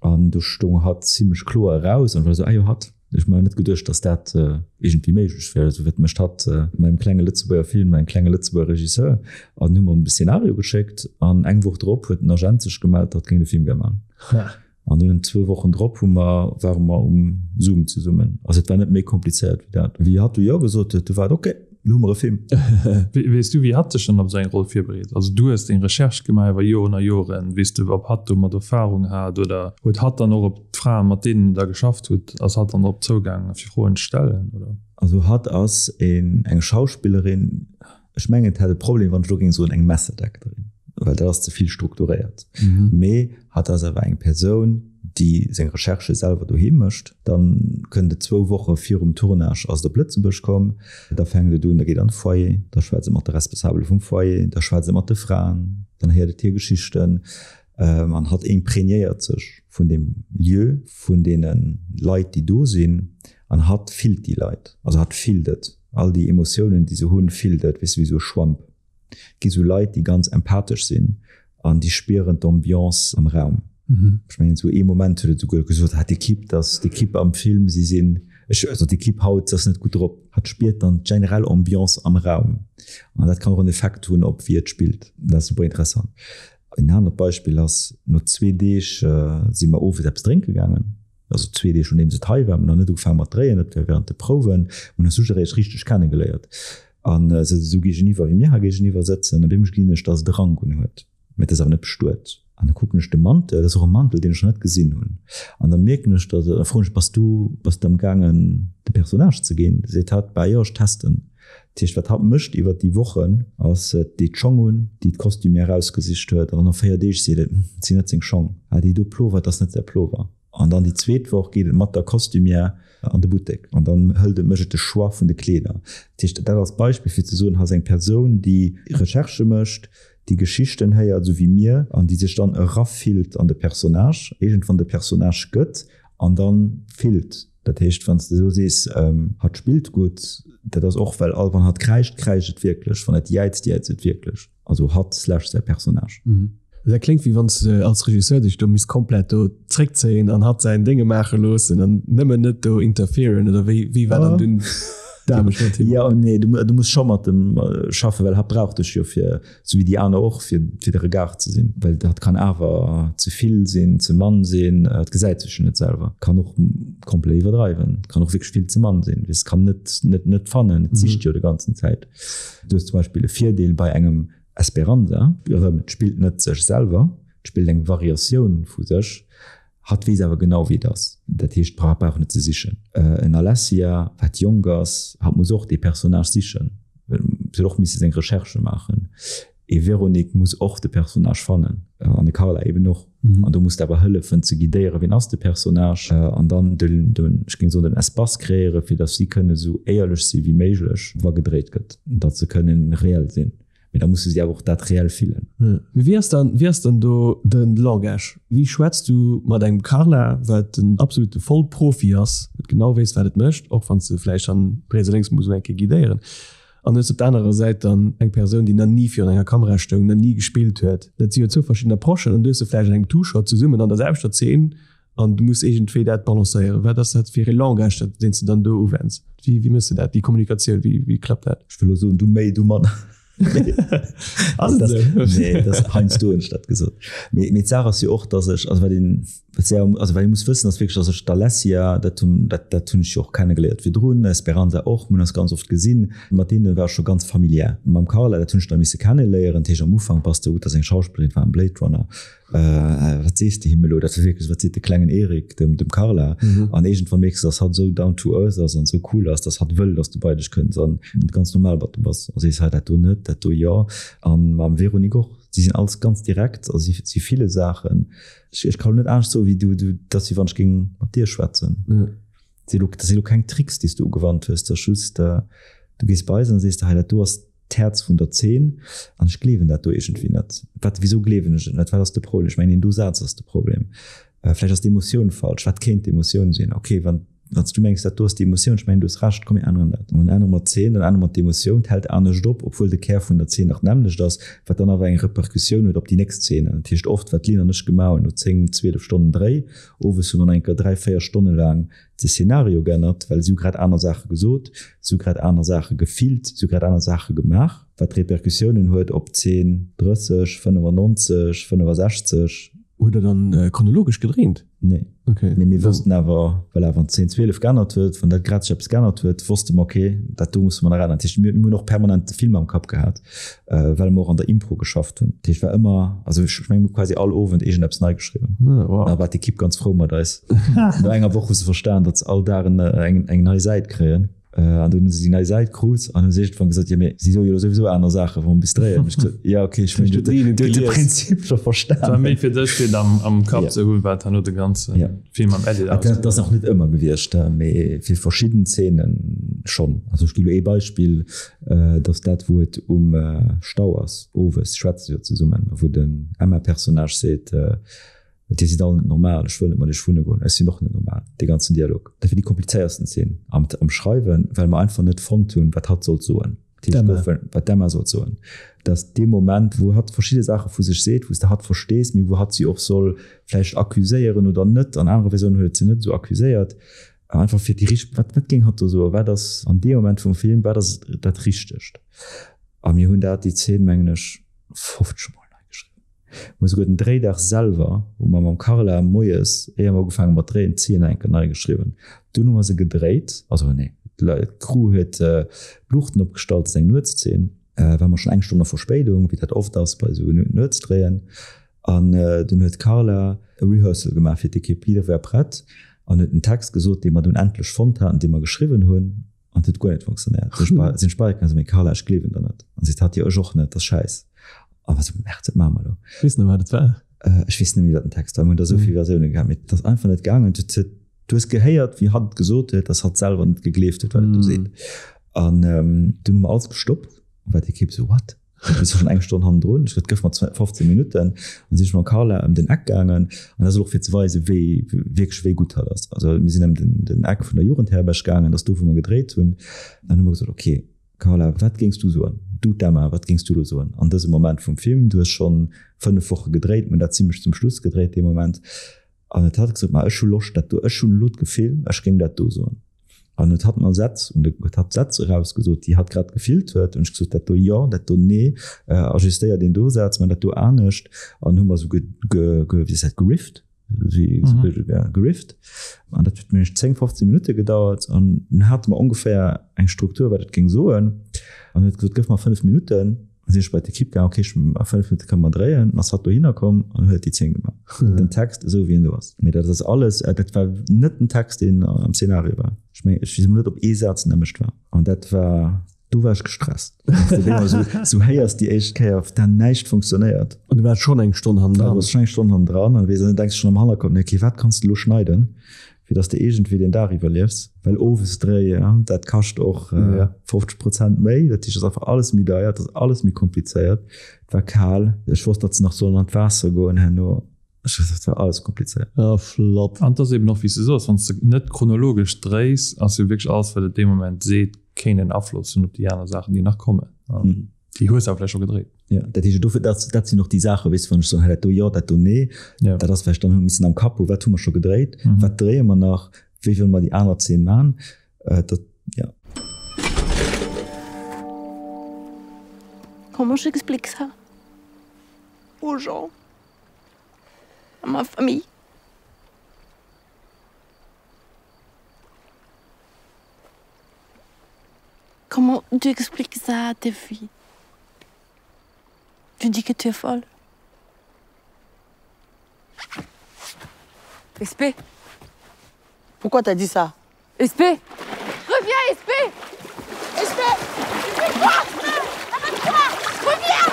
an do stoung hatt zimlech kloer eraus an ech war esou, ah jo hatt. Ech hu mer net geduecht, datt dat iergendwéi méiglech wär. Esou wat mécht hatt mat engem klenge Lëtzebuerger Film, engem klenge Lëtzebuerger Regisseur an hu mer de Szenario geschéckt an eng Woch drop huet den Agent sech gemellt, datt géing de Film gär maachen. An dunn zwou Wochen drop hu mer, ware mer um Zoom zesummen. Also et war net méi komplizéiert wéi dat. Wéi hatt du Jo gesot huet, du war et ok. Elo hu mer e Film. Weess du, wéi hatt sech dann op esou eng Roll virbereet? Also du hues deng Recherche gemaach iwwer Joren a Joren. Weess du, ob hatt domat Erfarung hat oder huet hatt dann och op d'Fraen, mat deenen der geschafft hutt, ass hatt dann drop zougaangen, fir Froen ze stellen, oder? Also hatt ass een, eng Schauspillerin, ech mengen et hätt e Problem, wann ech elo géing soen eng Method Actorin, well dat ass ze vill strukturéiert. Mee hatt ass awer eng Persoun, déi seng Recherchë selwer doheem mécht. Dann kënnt et zwou Woche virum Tournage ass et op Lëtzebuerg komm. Da fänkt et un, da geet an de Foyer, da schwätzt et mat de Responsabele vum Foyer, da schwätzt et mat de Fraen, dann héiert et hir Geschichten an hatt imprégnéiert sech vun deem Lieu, vun deene Leit, déi do sinn an hatt fillt déi Leit. Also hatt fillt et, all déi Emotiounen, déi se hunn, fillt et, weess de, wéi esou e Schwamp. Et gi sou Leit, déi ganz empathesch sinn an déi spieren d'Ambiance am Raum. Ech mengen, esou ee Moment huet et esouguer gesot, ah, d'Equipe, dass d'Equipe am Film, si sinn, ech, also d'Equipe haut, se ass net gutt drop. Hatt spiert dann d'generell Ambiance am Raum an dat kann och en Effekt hunn op wéi et spillt. Dat ass super interessant. En anert Beispill ass, no zwee Deeg si mer owes eppes drénke gaangen. Also zwee Deeg nodeems et hei war, mir hunn nach net ugefaange mat dréien, dat war während de Prouwen, mir hunn eis just eréischt richteg kennegeléiert an se sëtzt esou géigeniwwer wéi mir hei géigeniwwer sëtzen. Op eemol gesinn ech, dass et e Rank un huet, mä et ass awer net bestuet. An da kucken ech de Mantel, dat ass och e Mantel, deen ech nach net gesinn hunn. An da mierken ech, dass, da froen ech, Bass du, bass du amgaangen de Personnage ze ginn? Seet hatt, Bah jo, ech testen. Dat heescht, wat hatt mécht iwwert déi Wochen, ass, et deet d'Schong un, déi d'Costumère erausgesicht huet, an dann no 4 Deeg seet et, Hm, et sinn net seng Schong. Ah, déi do Plover, dat ass net säi Plover. An dann déi zweet Woch geet et mat der Costumière an de Buttek an dann hëlt et, mécht et de Choix vun de Kleeder. Dat heescht, dat als Beispill fir ze soen, hei ass eng Persoun, déi Recherchë mécht, déi Geschichten héiert, esou wéi mir, an déi sech dann erafillt an de Personnage, iergendwann de Personnage gëtt an dann fillt. Dat heescht, wann s de elo sees, hatt spillt gutt, dat ass och, well all, wann hatt kräischt, kräischt et wierklech, wann et jäizt, jäizt et wierklech. Also hatt slash säi Personnage. Dat kléngt, wéi wann s de als Regisseur dech do misst komplett do zréckzéien an hatt säin Dénge maache loossen an nëmmen net do interferen, oder wéi, wéi war dann dunn d'Aarbecht mat him? Jo an nee, du muss scho mat em schaffen, well hatt brauch dech jo fir, Sou wéi déi aner och, fir fir de Regard ze sinn. Well dat kann awer ze vill sinn, ze mann sinn, et gesäit sech jo net selwer. Kann och komplett iwwerdreiwen, kann och wierklech vill ze mann sinn. Weess, kann net net net fannen, et sicht jo de ganzen Zäit. Du hues zum Beispill e Virdeel bei engem Esperanza, erëm, et spillt net sech selwer, et spillt eng Variatioun vu sech. Hatt weess awer genau, wéi et ass. Dat heescht, hatt brauch net ze sichen. En Alessia, wat jonk ass, hatt muss och dee Personnage sichen. Si huet och misse seng Recherchë maachen. E Véronique muss och de Personnage fannen. An e Carla eben och. An do muss de awer hëllefen ze guidéieren, wien ass de Personnage. An dann den, den, ech géing soen, den Espace kreéieren, fir datt si kënne sou éierlech si wéi méiglech, wa gedréit gëtt. Datt se kënnen reell sinn. Mee da musse si awer och dat reell fillen. Mee wéi ass dann, wéi ass dann do de Langage? Wéi schwätz du mat engem Carla, wat en absolute Vollprofi ass, wat genau weess, wat et mécht, och wann s de vläicht dann riets a lénks muss eng Kéier guidéieren, an hues op der anerer Säit dann eng Persoun, déi nach ni virun enger Kamera stoung, nach ni gespillt huet. Dat si jo zwou verschidden Approchen an du hues se vläicht an engem Two-Shot zesummen an der selwechter Zeen An du muss iergendwéi dat balancéieren. Wat ass dat fir e Langage, dat, deen s de dann do uwends? Wéi, wéi méchs de dat, déi Kommunikatioun, wéi, wéi klappt dat? Ech wëll elo soen, du méi, du manner. Ass et esou? Nee, dat ass heiansdo hunn ech dat gesot. Mee, mee d'Saach ass jo och, datt ech, also wat een, wat sehr, also wat ee muss wëssen, ass wierklech, datt ech d'Alessia, dat hunn, dat, dat hunn ech jo och kennegeléiert virdrun, Esperanza och, mir hunn eis ganz oft gesinn, mat deene war ech scho ganz familiär. Mam Carla, dat hunn ech da misse kenneléieren, dat heescht am Ufank bass de, gutt, dat ass eng Schauspillerin, war am Blade Runner, Wat sees de him elo? Dat war wierklech, wat seet de klengen Erik dem, dem Carla? Mhm. An iergendwann mierks du, dass hatt esou down to earth ass an esou cool ass, dass hatt wëll, dass du bei dech kënns an ganz normal mat em bass. A sees, hei dat do net, dat do jo. An mam Véronique och. Si sinn alles ganz direkt a si, si fille Saachen. Ech, ech kann elo net anescht soen, wéi du, du, dass wéi wann ech géing mat dir schwätzen. Mhm. Dat si elo, dat si elo keng Tricks, déi s du ugewannt hues. Dat ass just, du gees bei se an sees de, hei dat do ass d'Häerz vun der Zeen an ech gleewen dat do iergendwéi net. Wat, wisou gleewen ech et net? Wat ass de Problem? Ech mengen, deen do Saz ass de Problem. Vläicht ass d'Emotioun falsch. Wat kéint d'Emotioun sinn? Okay, wann, wann s du mengs, dat do ass d'Emotioun, ech mengen, du hues Recht, komm mir änneren dat. An dann ännere mer d'Zeen, dann ännere mer d'Emotioun, d'hält anescht op, obwuel de Kär vun der Zeen nach d'nämmlecht ass, wat dann awer eng Repercussioun huet op déi nächst Zeenen. Dat heescht, oft, wat d'Lynn an ech gemaach hunn, no 10, 12 Stonnen Dréi, owes hu mer nach eng Kéier 3, 4 Stonne laang de Szenario geännert, well si hu grad aner Saache gesot, si hu grad aner Saache gefillt, si hu grad aner Saache gemaach, wat Repercussiounen huet op 10, 30, 95, 65. Hutt der dann chronologesch gedréint? Nee. Okay. Mee mir wossten awer, well awer an d'Zeen 12 geännert huet, wann dat grad sech eppes geännert huet, wosste mer, okay, dat do musse mer nach änneren. Dat heescht, mir hunn och permanent de Film am Kapp gehat, well mer och an der Impro geschafft hunn. Dat heescht, war ëmmer, also ech mengen, mir hu quasi all Owend iergendeppes nei geschriwwen. Ah, wow. Da war d'Ekipp ganz frou mat eis. No enger Woch hu se verstan, datt se all Dag eng, eng nei Säit kréien. An dunn hu se déi nei Säit krut an hu se iergendwann gesot, jo mee si soe jo elo souwisou aner Saachen, wa mer bis dréien. Hunn ech gesot, jo okay, ech mengen, dir hutt de Prinzip scho verstanen. Et war méi fir dech, fir et am Kapp ze hunn, wat herno de ganze Film am Edit ausmécht. Dat ass och net ëmmer gewiescht, mee fir verschidden Zeene schonn. Also ech gi elo ee Beispill, dat ass dat wou et um Stau ass, owes schwätze se jo zesummen, wou den Emma-Personnage seet, Dir sidd all net normal, ech wëll net mat iech wunne goen, ech sinn och net normal. Dee ganzen Dialog, dat war déi komplizéiersten Zeen am am Schreiwen, well mer einfach net fonnt hunn, wat hatt sollt soen. Dat heescht, D'Emma. Wat d'Emma sollt soen. Dass dee Moment, wou hatt verschidde Saache vu sech seet, wou s de hatt verstees, mee wou hatt si och soll vläicht accuséieren oder net, an anere Versiounen huet et se net esou accuséiert, einfach fir déi richteg, wat wat géing hatt do soen, wat ass an deem Moment vum Film, wat ass dat Richtegt? A mir hunn dat, déi Zeen, mengen ech, 50 Mol nei geschriwwen. Mir hu souguer den Dréidag selwer, hu mer mam Carla moies, éier mer ugefaange mat dréien, d'Zeen nach eng Kéier nei geschriwwen. Dunn hu mer se gedréit, also nee, d'Crew huet d'Luuchten opgestallt, et ass eng Nuetszeen, war mer schonn eng Stonn a Verspéidung, wéi dat oft ass bei esou Nuetsdréien. An dunn huet d'Carla e Rehearsal gemaach fir d'Ekipp, jidderwee war prett an huet den Text gesot, dee mer dunn endlech fonnt haten, dee mer geschriwwen hunn. An et huet guer net funktionéiert. Sinn ech bei, sinn ech bei ihr komm, Carla, ech gleewen der net. An seet hatt, jo ech och net, dat ass schäiss. An war sou, Merde, wat maache mer elo? Weess net, wat et war. Ech weess net méi, wat den Text war. Mir hunn der esou vill Versioune gehat, mee et ass einfach net gaangen. Du huet, du hues gehéiert, wéi hatt et gesot huet, dass hatt selwer net gegleeft huet, wat et do seet. An dunn hu mer alles gestoppt, war d'Ekipp sou, what? Du bist schon eng Stonn hannendrun. Ech gëff mer 15 Minutten an sinn ech mam Carla ëm den Eck gaangen. An dat ass och fir ze weisen, wéi wierklech wéi gutt hatt ass. Also mir sinn ëm den, den Eck vun der Jugendherberg gaangen, dat ass do wou mer gedréit hunn. An hu mer gesot, ok Carla, wat géings du soen? Du d'Emma, wat géings du elo soen an dësem Moment vum Film? Du hues schonn 5 Woche gedréit, mir hunn dat zimlech zum Schluss gedréit dee Moment. An huet hatt gesot, ma ech hu Loscht dat do, ech hunn elo d'Gefill, ech géing dat do soen. An huet hatt mer Sätz, un de, huet hatt Sätz erausgesot, déi hatt grad gefillt huet. Hunn ech gesot, dat do jo, dat do nee, ajustéier deen do Saz, man dat do anescht. An hu mer esou ge, ge, ge, wéi heescht dat, gerifft, gerifft. An dat huet mech 10, 15 Minutte gedauert. An dunn hate mer ongeféier eng Struktur, wat et géing soen. An huet gesot, gëff mer 5 Minutten. An sinn ech bei d'Ekipp gaangen, ok, a 5 Minutte kënne mer dréien. An ass hatt dohinner komm an huet déi Zeen gemaach. Den Text esou wéi en do ass. Mee dat ass alles, dat war net den Text deen am Szenario war. Ech mengen, ech weess emol net ob ee Saz nämmlecht war. An dat war, do war ech gestresst. Sou héiers déi éischt Kéier, da näischt funktionéiert. An du waars schonn eng Stonn hannendran. Du waars schonn eng Stonn hannendran an weess, an du denks schonn am Hannerkapp, ok, wat kanns de elo schneiden? fir dass de iergendwéi den Dag iwwerliefs, well owes dréien, dat kascht och 50 Prozent méi, dat heescht, et ass einfach alles méi deier, et ass alles méi komplizéiert, et war kal, ech wosst, datt se nach sollen an d'Waasser goen herno, ech et war alles komplizéiert. Ah, flott. An et ass eben och, wéi s de soos, wann s de net chronologesch dréis, ass jo wierklech alles, wat et dee Moment seet, kéint en Afloss hunn op déi aner Saachen, déi nach kommen. Déi hues de awer vläicht scho gedréit. Jo, dat heescht, dofir, dat, dat sinn och déi Saachen, weess de, wann ech soen, hei dat do jo, dat do nee, Ja. dat ass, well ech dann hu missen am Kapp hu, wat hu mer scho gedréit, wat dréie mer nach, wéi wëlle mer déi aner Zeen man, dat, ja. Comment j'explique ça aux gens, à ma famille? Comment tu expliques ça à tes filles? Tu dis que tu es folle. SP Pourquoi t'as dit ça SP Reviens SP SP Tu fais quoi Arrête-toi Reviens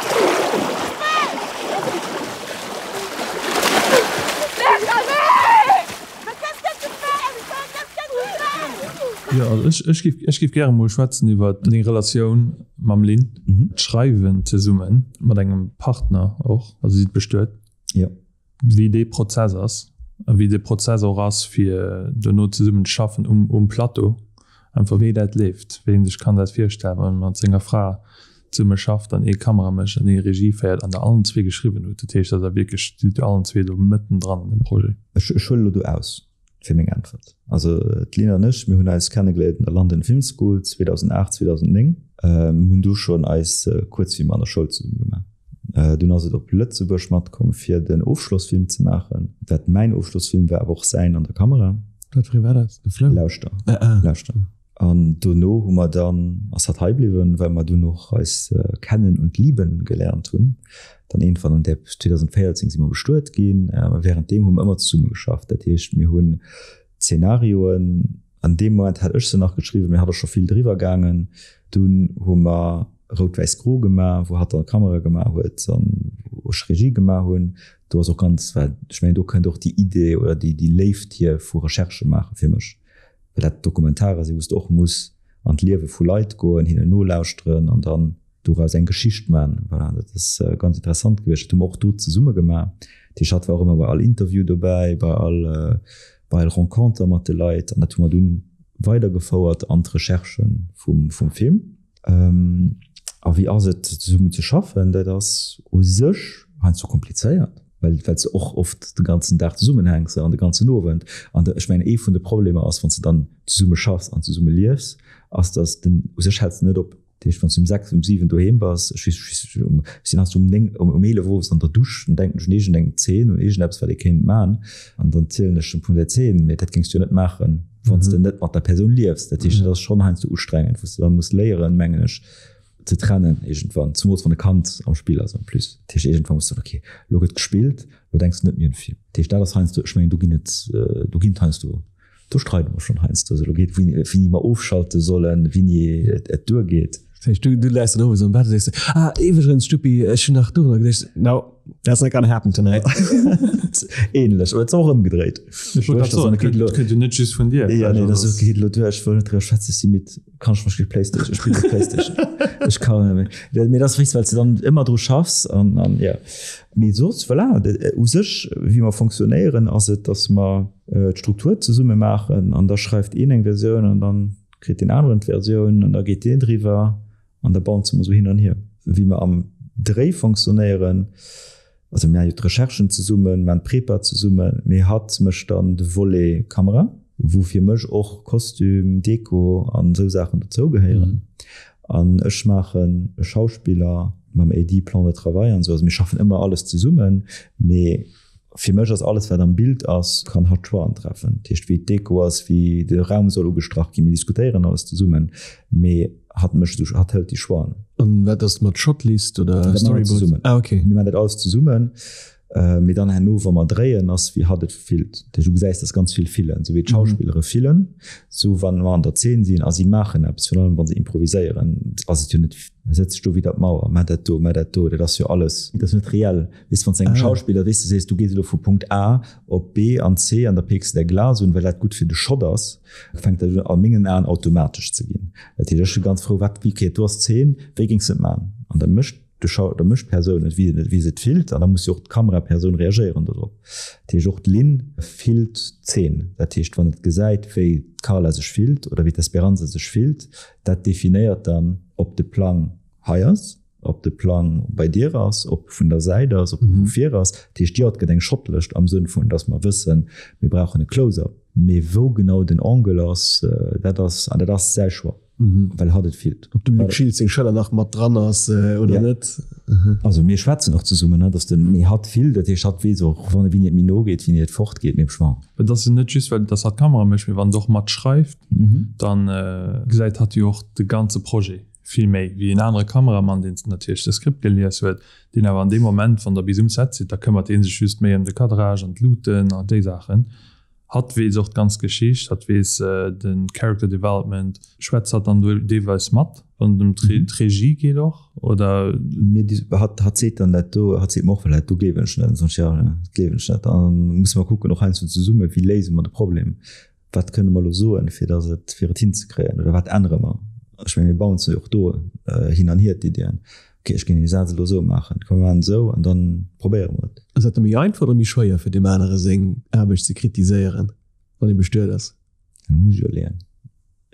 Jo, also ech, ech géif, ech géif gäre mol schwätzen iwwer deng Relatioun mam Lynn, d'Schreiwen zesummen mat engem Partner och, also si sidd bestuet. Jo. Wéi dee Prozess ass a wéi dee Prozess och ass, fir dono zesummen ze schaffen um, um Plateau. Einfach wéi dat leeft, wéi een sech kann dat virstellen, wann ee mat senger Fra zesumme schafft an ee Kamera mécht an ee Regie féiert an der allen zwee geschriwwen hutt. Dat heescht, dat ass wierklech, Dir sidd jo allen zwee do mëtten dran an deem Projet. Ech, ech huele lo do aus fir meng Äntwert. Also d'Lynn an ech, mir hunn eis kennegeléiert an der London Film School 2008, 2009. Mir hunn do schonn eis Kuerzfilmer an der Schoul zesumme gemaach. Dunn ass et op Lëtzebuerg matkomm fir den Ofschlossfilm ze maachen, wat mäin Ofschlossfilm war, awer och säin an der Kamera. Wat fir ee war dat? De Flou? Lauschter, Lauschter. An dono hu mer dann, ass hatt hei bliwwen, well mer dunn och eis kennen und lieben gelernt hunn. Dann iergendwann an där 2014 si mer bestuet ginn. Währenddeem hu mer ëmmer zesumme geschafft. Dat heescht, mir hunn Zenarioen, an deem Moment hat ech se nach geschriwwen, mee hatt ass scho vill driwwer gaangen. Dunn hu mer Rout-Wäiss-Gro gemaach, wou hatt dann d'Kamera gemaach huet an wou ech Regie gemaach hunn. Do ass och ganz, well ech mengen, do kënnt och déi Idee oder déi Léift hier vu Recherchë maache fir mech, well dat Dokumentarer sinn, wou s de och muss an d'Liewe vu Leit goen, hinnen nolauschteren an dann doraus eng Geschicht man. Voilà, dat ass ganz interessant gewiescht. Dat hu mer och do zesumme gemaach. Dat heescht, hatt war och ëmmer bei all Interview dobäi, bei all, bei all Renconter mat de Leit an dat hu mer dunn weidergefouert an d'Recherche vum, vum Film. A wéi ass et zesummen ze schaffen? Dat ass u sech heiansdo komplizéiert, well, well s de och oft de ganzen Dag zesummenhänks an de ganzen Owend. An ech mengen, ee vun de Problemer ass, wann s de dann zesumme schaffs an zesumme liefs, ass, datt den, u sech häls de net op. Dat heescht, wann s du um 6, um 7 doheem bass, ech weess, ech weess, um, ech sinn heiansdo um 9, um 11 owes an der Dusch, dann denken ech un iergendeng Zeen, un iergendeppes, wat ee kéint man, an dann zielen ech vun där Zeen, mee dat géings du jo net maachen, wann s de net mat der Persoun liefs. Dat heescht, dat ass schonn heiansdo ustrengend, wou s de dann muss léieren, mengen ech, ze trennen iergendwann, zumools wann e Kand am Spill ass en plus. Dat heescht, iergendwann muss du soen, okay, elo gëtt gespillt, elo denks du net méi un de Film. Dat heescht, dat ass heiansdo, ech mengen, do ginn et, do ginn et heiansdo Do streide mer schonn heiansdo. Also elo geet, wéini mer ofschalte sollen, wéini et duergeet. Dat heescht, du läis dann owes am Bett a sees, Ah, iwwregens, Stuppi, ech hunn nach dorunner geduecht. No, that's not gonna happen tonight. Ähnlech, oder et ass och ëmgedréit. Ech wollt grad soen, et kënnt jo net just vun dir. Jo, nee, dat ass, geet elo duer, ech wëll net driwwer schwätzen, ech si midd. Kann ech mech géint d'Playstation, ech spillen Playstation. Ech kann net méi. Mee dat ass, weess de, well s de dann ëmmer dru schaffs an, an jo. Mee soss, voilà, u sech, wéi mer fonctionnéieren, ass et, datt mer d'Struktur zesumme maachen an da schreift een eng Versioun an dann kritt deen aneren d'Versioun an da geet deen driwwer an da bouncen mer esou hin an hier. Wéi mer am Dréi fonctionnéieren, also mir maache jo d'Recherchen zesummen, maachen d'Prepa zesummen, mee hatt mécht dann de Volet Kamera, wou fir mech och Kostüm, Deko an esou Saachen dozou gehéieren. An ech maachen e Schauspiller mam AD, Plan de travail an esou. Also mir schaffen ëmmer alles zesummen, mee fir mech ass alles wat am Bild ass, kann hatt Choixen treffen. Dat heescht wéi d'Deko ass, wéi de Raum soll ugestrach ginn, mir diskutéieren alles zesummen, mee hatt mécht esou, hatt hëlt déi Choixen. An wat ass mat Shotlist oder Dat maache mer Storyboard? zesummen. Ah okay. Mir maachen dat alles zesummen. Mee dann herno, wa mer dréien, ass wéi hatt et fillt. Dat heescht, du gesäis, dass ganz vill fillen, esou wéi d'Schauspillere fillen, esou wa mer an der Zeen sinn a si maachen eppes, virun allem wa se improviséieren, ass et jo net, setz dech do widder d'Mauer, maach dat do, maach dat do, dat ass jo alles, dat ass net reell. Weess, wann s de engem Schauspiller, weess de, sees, du gees elo vu Punkt A op B an C an da peeks de däi Glas un, well dat gutt fir de Shot ass, fänkt dat un a mengen Aen automatesch ze ginn. Dat heescht, ech si ganz frou, wat, wéi, okay, do ass d'Zeen, wéi géings de et maachen? An da mécht de Schau da mécht d'Persoun et, wéi wéi se et fillt, an da muss jo och d'Kamerapersoun reagéieren dodrop. Dat heescht, och d'Lynn fillt d'Zeen. Dat heescht, wann et gesäit, wéi d'Carla sech fillt oder wéi d'Esperanza sech fillt, dat definéiert dann, ob de Plang hei ass, ob de Plang bei dir ass, ob e vun der Säit ass, ob e vu vir ass. Dat heescht, jo, et gëtt eng Shotlëscht am Sënn vun, datt mer wëssen, mir brauchen e Close-up. Mee wou genau den Angle ass, dat ass, an dat ass säi Choix. Well hatt et fillt. Ob dem Luc Schiltz seng Schëller nach mat dran ass oder Ja. net. Also mir schwätzen och zesummen, ne, dass den, mee hatt fillt, dat heescht hatt weess och wann wéini et méi no geet, wéini et fort geet, mee bon. Et ass jo net just well dass hatt d'Kamera mécht, mee wann et och mat schreift, dann gesäit hatt jo och de ganze Projet vill méi wéi en anere Kameramann, deen natierlech de Skript gelies huet, deen awer an deem Moment, wann der bis um Set sidd, da këmmert dee sech just méi ëm de Cadrage an d'Luuten an déi Saachen. Hatt weess och d'ganz Geschicht, hatt weess de Character Development. Schwätzt hatt dann deelweis mat, wann et ëm d'Regie geet och, oder? Mir, hatt, hatt seet dann dat do, hatt seet mer och, well dat do gleewen ech net. Dann soen ech, jo, dat gleewen ech net. An dann musse mer kucken, och heiansdo zesumme, wéi léise mer de Problem, wat kënne mer elo soen, fir datt et, fir et hinzekréien, oder wat ännere mer? Ech menge mir bouncen jo och do hin an hier d'Iddien. Ok, ech géing dee Saz elo esou maachen. Komm mir maachen et esou an dann probéiere mer et. Ass dat da méi einfach oder méi schwéier fir deem anere seng Aarbecht ze kritiséieren, wann ee bestuet ass? Dat muss ech iwwerleeën.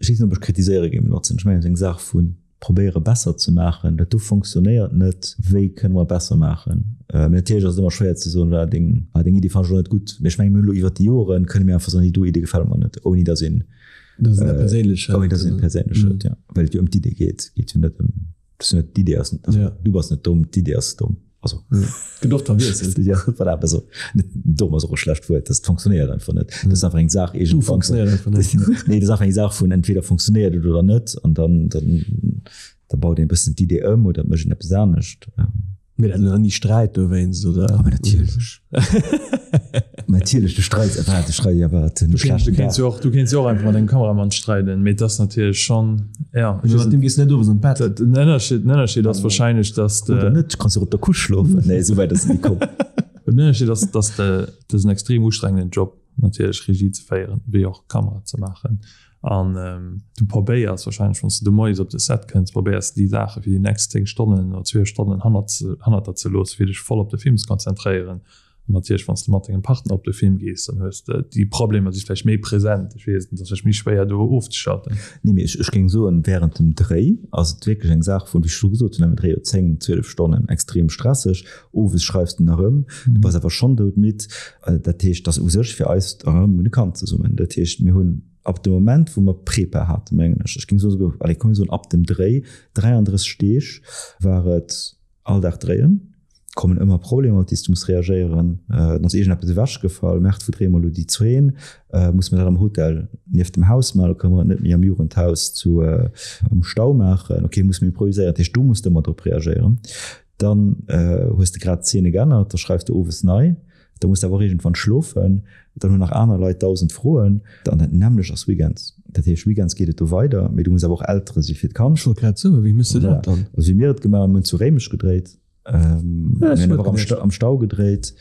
Ech weess net, ob ech kritiséiere géing benotzen. Ech mengen, et ass eng Saach vu probéiere besser ze maachen. Dat do fonctionnéiert net, wéi kënne mer besser maachen? Mee natierlech ass et ëmmer schwéier ze soen, voilà, deng, ah, deng Iddi fannen ech elo net gutt. Mee ech mengen, mir hunn elo iwwert déi Joren, kënne mir einfach soen, déi do Iddi gefält mer net, ouni datt een, Datt een dat perséinlech hëlt. Ouni datt een et perséinlech hëlt, jo. Well et jo ëm d'Iddi geet, geet jo net ëm. Das net d'Idee ass net, also, ja. Du bass net domm, d'Idee ass domm. Also Gëtt oft verwiesselt. Ja, voilà, also net domm ass och e schlecht Wuert, dat funktionéiert einfach net. Dat ass einfach eng Saach Du funktionéiert einfach net. Nee, dat ass einfach eng Saach vun entweder funktionéiert et oder net an dann, dann, da baut een e bëssen d'Idee ëm oder et mécht een eppes anescht. Mee dat nach ni Sträit dowéinst, oder? Aber natierlech. Natierlech, du streits, wat, du streits, ja, wat, Du kéints, du kéints jo och, du kéints jo och einfach mat engem Kameramann streiden, mee et ass natierlech schonn, ja. Mee mat deem gees de net owes an d'Bett. Den Ënnerscheed, den Ënnerscheed ass wahrscheinlech, dass de. Oder net, kanns jo och op der Couche schlofen. Nee, esou wäit ass et ni komm. Den Ënnerscheed ass, dass de, dat ass en extrem ustrengenden Job natierlech, Regie ze féieren, wéi och Kamera ze maachen. An du probéiers wahrscheinlech, wann s de moies op de Set kënns, probéiers de déi Saache fir déi nächst 10 Stonnen oder 12 Stonnen hannert hannert der ze loossen, fir dech voll op de Film ze konzentréieren. An natierlech, wann s de mat dengem Partner op de Film gees, dann hues de déi Problemer si vläicht méi present. Ech weess et net, ass vläicht méi schwéier do ofzeschalten. Nee, mee ech géing soen, während dem Dréi ass et wierklech eng Saach vun, wéi ech scho gesot hunn, mir dréie jo 10, 12 Stonnen extrem stresseg, owes schreifs de nach ëm, du bass awer schonn doudmidd. Dat heescht, dass u sech fir eis erëm, mir hunn e Kand zesummen, dat heescht, mir hunn ab dem Moment, wou mer Prepa haten, mengen ech, ech géing soen esouguer, allez, komm mir soen ab dem Dréi, 33 Deeg war et all Dag dréien, kommen ëmmer Problemer, op déi s du muss reagéieren, dann ass iergendeppes ewechgefall, Merde, wou dréie mer elo déi Zeen, musse mer dat am Hotel nieft dem Haus maachen, oder kënne mer et net méi am Jugendhaus zu am Stau maachen, okay, musse mer improviséieren, dat heescht, do muss de ëmmer drop reagéieren. Dann hues de grad d'Zeene geännert, da schreifs de owes nei, da muss de awer och iergendwann schlofen, dann hunn nach aner Leit 1.000 Froen. An dat nämmlecht ass weekends. Dat heescht, weekends geet et do weider, mee du muss awer och Eltere si fir d'Kand. Ech wollt grad soen, wéi méchs de dat dann? Also wéi mir et gemaach hunn, mir hunn zu Réimech gedréit, mir hunn awer am Stau gedréit,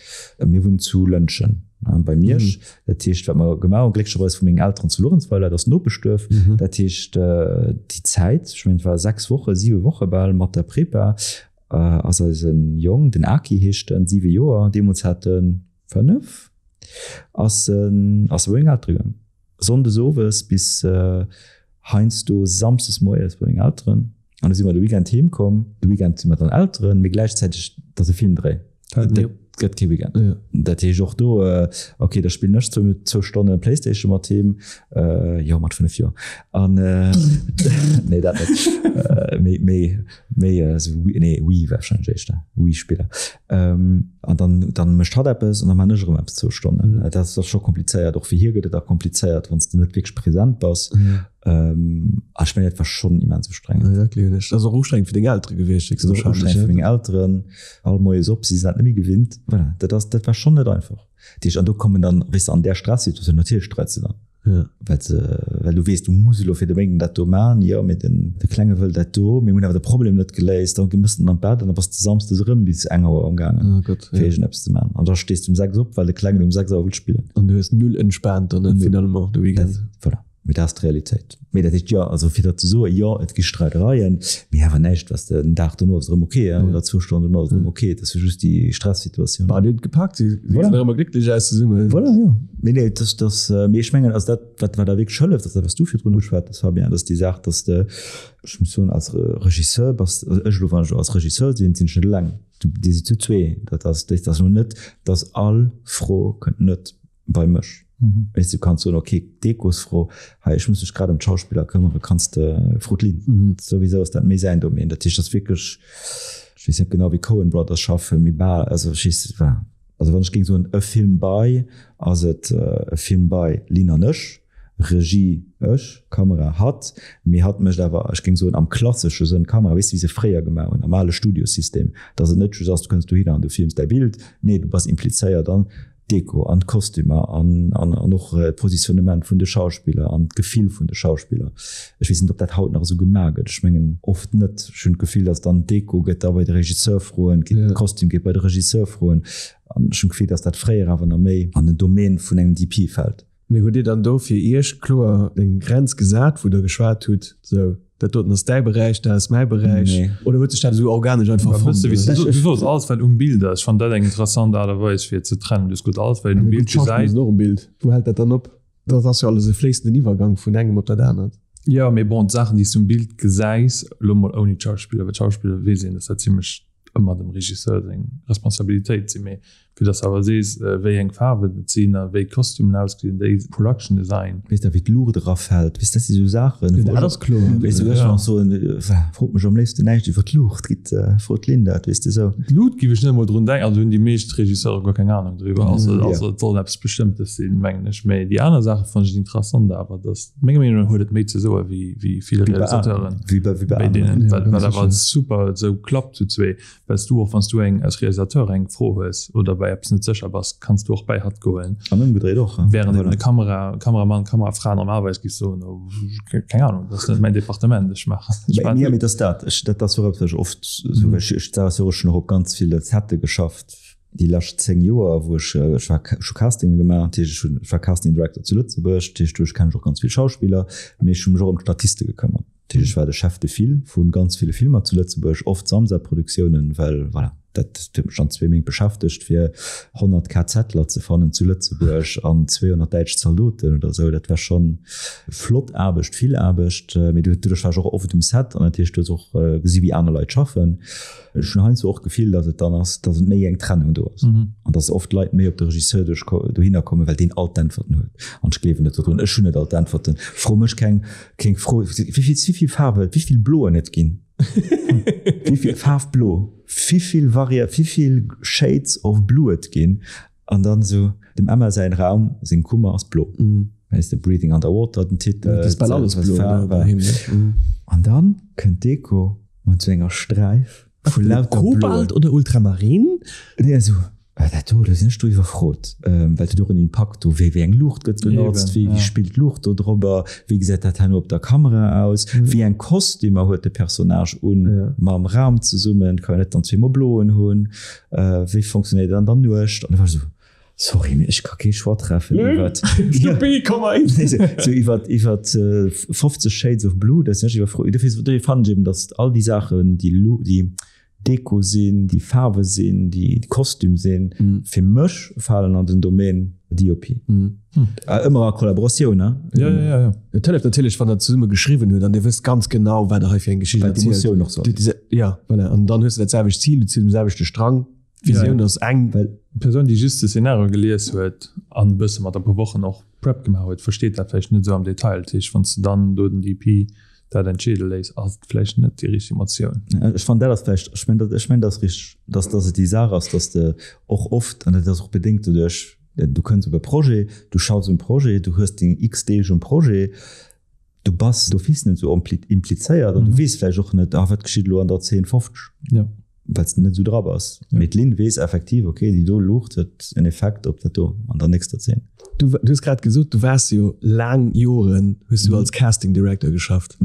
mir wunnen zu Lëntgen bei Miersch. Dat heescht, wat mer gemaach hunn, glécklecherweis vu mengen Elteren zu Luerenzweiler, dat ass Nopeschduerf, dat heescht déi Zäit, ech mengen et war 6 Woche, 7 Woche bal mat der Prepa, ass eise Jong, den Aki heescht en, 7 Joer, deemools hat e 5, ass en ass e bei meng Eltere gaangen. Sonndes owes bis heiansdo samsdes moies bei meng Elteren. An du si mer de Weekend heem komm. De Weekend si mer dann Elteren, mee gläichzäiteg dat ass e Filmdréi. Dat gëtt kee Weekend. Dat heescht och do, ok, da spillen ech zwou zwou Stonne Playstation mat him, jo mat 5 Joer an nee dat net, méi méi méi esou nee Wii warscheinlech éischter, Wii-Spiller. An dann dann mécht hatt eppes an da man ech erëm eppes zwou Stonnen. Dat ass scho komplizéiert. Och fir hie gëtt et da komplizéiert, wann s de net wierklech present bass. A ech mengen, dat war schonn immens ustrengend. Ja, gleewen ech. Dat ass och ustrengend fir deng Eltere gewiescht, Dat ass och ustrengend fir meng Elteren. All moies op, si sinn dat net méi gewinnt. Voilà, dat ass, dat war schonn net einfach. Dat heescht, an do kommen dann, weess de, an där Stressituatioun, natierlech streits de dann. Ja. Well se, well du weess, du muss elo fir de Méinden dat do maachen, jo, mee den, de Klenge wëll dat do, mir hunn awer de Problem net geléist, dann mëss de en an d'Bett an da bass de samsdes erëm bis eng Auer amgaangen, Oh Gott, fir ja. iergendeppes ze maachen. An da stees de um 6 op, well de Klengen um 6 Auer wëll spillen. An du hues null entspaant dann, finalement, de Weekend. Dat, voilà. Mee dat ass d'Realitéit. Mee dat heescht, jo, also fir dat ze soen, jo, et gi Streidereien, mee awer näischt, wat den Dag dono ass et erëm ok, oder zwou Stonnen dono ass et erëm ok. Et ass jo just déi Stressituatioun. Bah, Dir hutt et gepackt, si gesinn nach ëmmer glécklech aus zesummen. Voilà, jo. Mee nee, dat ass, mee ech mengen, also dat, wat wat der wierklech hëlleft, ass dat, wat s du virdrun ugeschwat hues, Fabien, dat ass déi Saach, dass de, ech muss soen, als Regisseur bass, also ech elo, wann ech elo als Regisseur sinn, sinn ech net eleng. Dir sidd zu zwee. Dat ass, dat ass elo net, dass all Fro kënnt net bei mech. Mhm. Weißt du, kannst soen, okay, Dekosfro, hei, ech muss mech grad ëm d'Schauspiller këmmere, kanns de fro d'Lynn. Mhm. Souwisou ass dat méi säin Domaine. Dat heescht, dat ass wierklech, ech weess net genau, wéi Coen Brothers schaffen, mee bal, also ech weess, voilà. Also wann ech géing soen, e Film bei, ass et e Film bei Lynn an ech, Regie ech, Kamera hatt, mee hatt mécht awer, ech géing soen, am klassesche Sënn Kamera, weess de, wéi se fréier gemaach hunn, am ale Studiosystem, dass et net just ass, du kënns dohinner an du films däi Bild, nee, du bass implizéiert an d'Deko an d'Kostümer an an och d'Positionnement vun de Schauspiller an d'Gefill vun de Schauspiller. Ech weess net, ob dat haut nach esou gemaach gëtt. Ech mengen oft net. Ech hunn d'Gefill, datt dann d'Deko gëtt da bei de Regisseur froen, d'Kostüm geet bei de Regisseur froen. An ech hunn d'Gefill, datt dat fréier awer nach méi an den Domaine vun engem DP fält. Mee hutt Dir dann do fir Iech kloer eng Grenz gesat, wou Der geschwat hutt, sou, dat doten ass däi Beräich, dat ass mäi Beräich? Nee. Oder huet sech dat esou organesch einfach fonnt? Bësse wéi s du soos, alles wat um Bild ass. Ech fannen dat eng interessant Aart a Weis fir et ze trennen. Du hues gutt, alles wat een um Bild gesäit. D'Schauspiller sinn och um Bild. Wou hält dat dann op? Dat ass jo alles e fléissenden Iwwergang vun engem op dat anert. Jo, mee bon, d'Saachen déi s du um Bild gesäis, elo mol ouni d'Schauspiller, well d'Schauspiller weess een, dass dat zimlech ëmmer dem Regisseur seng Responsabilitéit sinn, mee. Fir dass de awer sees, wéi eng Faarwen et sinn a wéi d'Kostümen ausgesinn, déi Production Design. Weess de, wéi d'Luucht erafält, weess, dat si sou Saachen, wou Dat ass kloer. Weess de, wou ech nach soen, frot mech am léifsten näischt iwwer d'Luucht, gitt, frot d'Lynn dat, weess de, sou. D'Luut giff ech net emol drun denken, also hunn déi meescht Regisseure guer keng Anung driwwer, also also et soll eppes Bestëmmtes sinn, mengen ech. Mä déi aner Saache fannen ech interessant awer, dass, menger Meenung no huet et méi ze soe wéi wéi vill Realisateuren, Wéi bei, wéi bei bei aneren. deenen, wat wat awer super esou klappt zu zwee. Well s du och, wann s du eng als Realisateur eng Fro hues oder bei eppes net sécher bass, kanns du och bäi hatt goen. An ëmgedréit och. Während eben e Kamera, Kameramann, Kamerafra normalerweis géif soen, oh, keng Ahnung, dat ass net mäin Departement, ech maachen. Ech maachen. Mee et ass dat, ech, dat ass och eppes, wat ech oft esou, ech, ech, dat ass jo och, ech hunn och op ganz ville Sette geschafft déi lescht 10 Joer, wou ech, ech war, ech hu Castinge gemaach, dat heescht ech hunn, ech war Casting Director zu Lëtzebuerg, dat heescht doduerch kennen ech och ganz vill Schauspiller, mee ech hu mech och ëm d'Statiste gekëmmert. Dat heescht, ech war de Chef de file vu ganz ville Filmer zu Lëtzebuerg, oft Samsa-Produktiounen, well voilà, dat huet mech dann zwee Méint beschäftegt, fir 100 KZler ze fannen zu Lëtzebuerg an 200 däitsch Zaldoten oder esou. Dat war schonn flott Aarbecht, vill Aarbecht, mee doduerch war ech och oft um Set an dat heescht, du hues och gesi wéi aner Leit schaffen. Ech hunn heiansdo och d'Gefill, datt et dann ass, datt et méi eng Trennung do ass an datt oft d'Leit méi op de Regisseur duerch dohinner kommen, well deen all d'Äntwerten huet. An ech gleewen net dodrun. Ech hunn net all d'Äntwerten. Fro mech keng keng Fro, wéivill wéivill Faarwe, wéivill Bloen et ginn, wéivill Faarf blo, wéivill Varia, wéivill Shades of blue et ginn. An dann esou dem Emma säin Raum, seng Kummer ass blo. Weess de, Breathing Underwater, den Titel. Et ass bal alles blo do bei him, ne? An dann kënnt d'Deko mat sou enger Sträif vu lauter Bloen. Kobalt oder Ultramarin? Nee, esou, dat do, do sinn ech do iwwerfrot, well et huet och en Impakt do, wéi wéi eng Luucht gëtt benotzt, wéi wéi spillt d'Luucht do drobber, wéi gesäit dat herno op der Kamera aus, wéi eng Kostümer huet de Personnage un mam Raum zesummen, kann jo net dann zweemol bloen hunn. Wéi fonctionnéiert et an der Nuecht? An da war ech esou, Sorry, mee ech ka kee Choix treffen iwwert, sou iwwert, iwwert 50 Shades of Blue, dat sinn ech iwwerfro. Dofir, dofir fannen ech eben, datt all déi Saachen, déi Lu, déi Deko sinn, déi Faarwe sinn, déi Kostüm sinn, fir mech falen an den Domaine DOP. Ëmmer a Kollaboratioun, ne? Ja, ja, ja, ja. Et hëlleft natierlech, wann der zesumme geschriwwen hutt an Dir wësst ganz genau, wat der hei fir eng Geschicht Wat erzielt. d'Emotioun och soll. Ja, voilà. An dann hues de dat selwecht Zil, du ziss um selwechte Strang, d'Visioun ass eng. Well. D'Persoun, déi just de Szenario gelies huet an e bësse mat e puer Wochen och Prep gemaach huet, versteet dat vläicht net esou am Detail. Dat heescht, wann s de dann do den DP dat entscheede léiss, ass et vläicht net déi richteg Emotioun. Ech fannen, dat ass vläicht, ech mengen, ech mengen, dat ass richteg, dass, dass et déi Saach ass, dass de och oft, an dat ass och bedéngt doduerch, du kënns op e Projet, du schaffs um Projet, du hues deng x Deeg um Projet, du bass d'office net esou implizéiert an du weess vläicht och net, ah wat geschitt elo an der Zeen 50, well s de net esou dra bass. Mee d'Lynn weess effektiv, okay, déi do Luucht huet en Effekt op dat do an der nächster Zeen. Du hues grad gesot, du waars jo laang Joren hues du als Casting Director geschafft.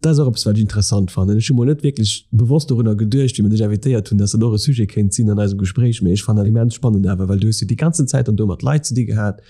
Dat ass och eppes wat ech interessant fannen. Ech hu mol net wierklech bewosst dorunner geduecht, wéi mer dech invitéiert hunn, dass dat och e Sujet kéint sinn an eisem Gespréich. Mee ech fannen dat immens spannend awer, well du hues jo déi ganzen Zäit dann do mat Leit ze di gehat.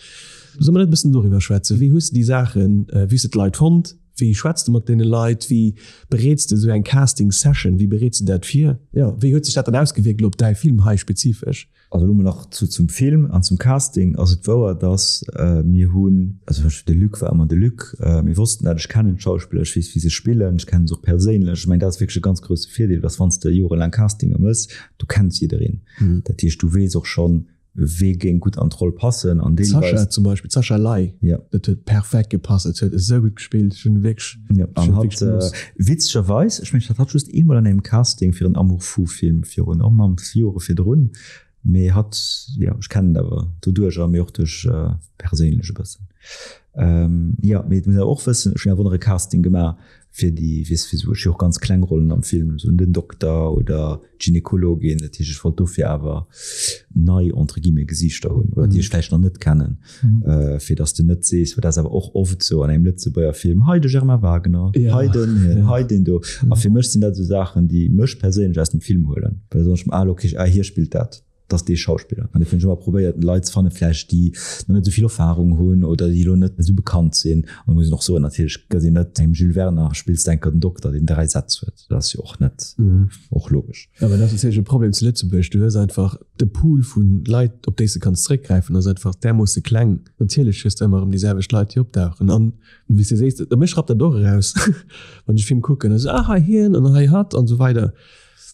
Solle mer net e bëssen doriwwer schwätzen? Wéi hues de déi Saachen, wéi hues de d'Leit fonnt? Wéi schwätz de mat deene Leit? Wéi bereets de esou eng Casting Session? Wéi bereets de dat vir? Jo, wéi huet sech dat dann ausgewierkt elo op däi Film hei spezifesch? Also elo mol nach zu zum Film an zum Casting ass et wouer, dass mir hunn, also de Luc war ëmmer de Luc, mir wossten dat, ech kennen d'Schauspiller, ech weess wéi se spillen, ech kennen se och perséinlech. Ech mengen dat ass wierklech e ganz grousse Virdeel, dass wann s de jorelaang Castinger mëss, du kenns jiddereen. Dat heescht du weess och schonn, wee géing gutt an d'Roll passen an deelweis. D'Sasha zum Beispill, d'Sasha Ley, dat huet perfekt gepasst, dat huet esou gutt gespillt, ech hunn wierklech, ech hunn wierklech genoss. Witzegerweis, ech mengen ech hat hatt just eemol an engem Casting fir en Amour fou Film virun, oh Mamm, Jore virdrun, mee hatt, jo, ech kennen et awer doduercher, mee och duerch perséinlech e bëssen. Jo, mee et muss een awer och wëssen, ech hunn awer och nach e Casting gemaach fir déi, weess, fir esou, ech hu och ganz kleng Rollen am Film, esou den Dokter oder d'Gynekologin, dat heescht, ech wollt dofir awer nei, entre guillemets, Gesiichter hunn oder déi ech vläicht nach net kennen, fir datt s de net sees, well dat ass awer och oft esou an engem Lëtzebuerger Film, hei de Germain Wagner, hei den hien, hei deen do. A fir mech sinn dat esou Saachen, déi mech perséinlech aus dem Film huelen, well da soen ech mer, ah, elo kritt ech, ah, hie spillt dat. dass dee Schauspiller, an dofir hunn ech ëmmer probéiert Leit ze fannen, vläicht déi nach net esou vill Erfahrung hunn oder déi elo net esou bekannt sinn. An da muss een och soen, natierlech gëtt een net engem Jules Werner spills de enker den Dokter, deen 3 Sätz huet. Dat ass jo och net och logesch. Jo, mä dat ass natierlech e Problem zu Lëtzebuerg. Du hues einfach de Pool vu Leit, op déi s de kanns zréckgräifen, ass einfach därmoosse kleng. Natierlech hues de ëmmer erëm déi selwecht Leit, déi opdauchen. An wéi s de sees, mech rappt dat och eraus, wann ech e Film kucken, da se, ah hei hien an hei hatt an esou weider.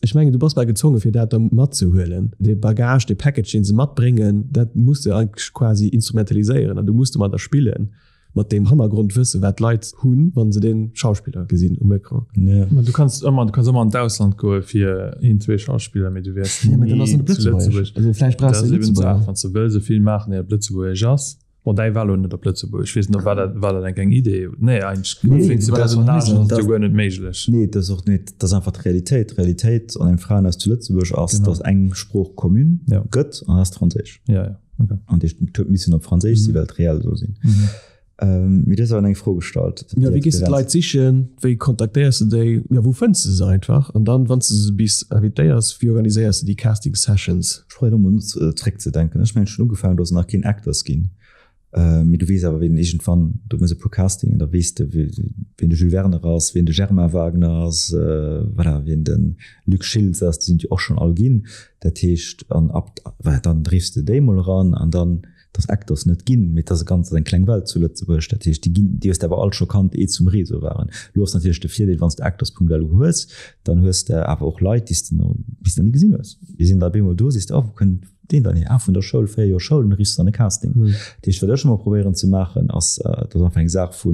Ech mengen, du bass bal gezwongen, fir dat da matzehuelen. Dee Bagage, dee Package, dee se matbréngen, dat muss de eigentlech quasi instrumentaliséieren an du muss domadder spillen, mat deem Hannergrondwëssen, wat d'Leit hunn, wa se dee Schauspiller gesinn um Ecran. Mä du kanns ëmmer, du kanns ëmmer an d'Ausland goe fir een, zwee Schauspiller, mee du wäers ni zu Lëtzebuerg. Also vläicht brauchs de e Lëtzebuerger. Wann s de wëlls e Film maachen, deen op Lëtzebuergesch ass. Bon, däi war lo net op Lëtzebuerg. Ech weess net, war dat, war dat eng eng Idee? Nee, eigentlech Nee, wéinst dem dat ass Personage ass et jo guer net méiglech. Nee, dat ass och net, dat ass einfach d'Realitéit. D'Realitéit an engem Fraenhaus zu Lëtzebuerg ass, Genau. datt eng Sprooch commune Ja. gëtt an dat ass d'Franséisch. Ja, ja, okay. An déi huet missen op Franséisch sinn, well et reell esou sinn. Mhm. Mee du hues awer eng Fro gestallt. Ja, wéi gees de d'Leit sichen? Wéi kontaktéiers de déi? Ja, wou fënns de se einfach? An dann, wann s de se bis invitéiers, wéi organiséiers de déi Casting Sessions? Ech probéieren elo mol zréckzedenken. Ech mengen, ech hunn ugefaangen, do ass et nach keen Actors ginn. Mee du weess awer, ween iergendwann, du méchs e puer Castingen, da weess de, ween de Jules Werner ass, ween de Germain Wagner ass, voilà, ween de Luc Schiltz ass, déi sinn et jo och schonn all ginn. Dat heescht, an ab, voilà, dann riffs de déi mol eran an dann dass Actors net ginn, mee et ass e ganz eng kleng Welt zu Lëtzebuerg. Dat heescht, déi ginn, déi hues de awer all scho kannt, ehe zum Réseau waren. Elo ass natierlech de Virdeel, wann s de Actors.lu hues, dann hues de awer och Leit, déi s de no, déi s de nach ni gesinn hues. Déi sinn da op eemol do, sees de, oh, wou kënnt deen dann hier? Ah, vun der Schoul, 4 Joer Schoul, dann riffs de an e Casting. Dat heescht, wat ech ëmmer probéieren ze maachen, ass, dat ass einfach eng Saach vu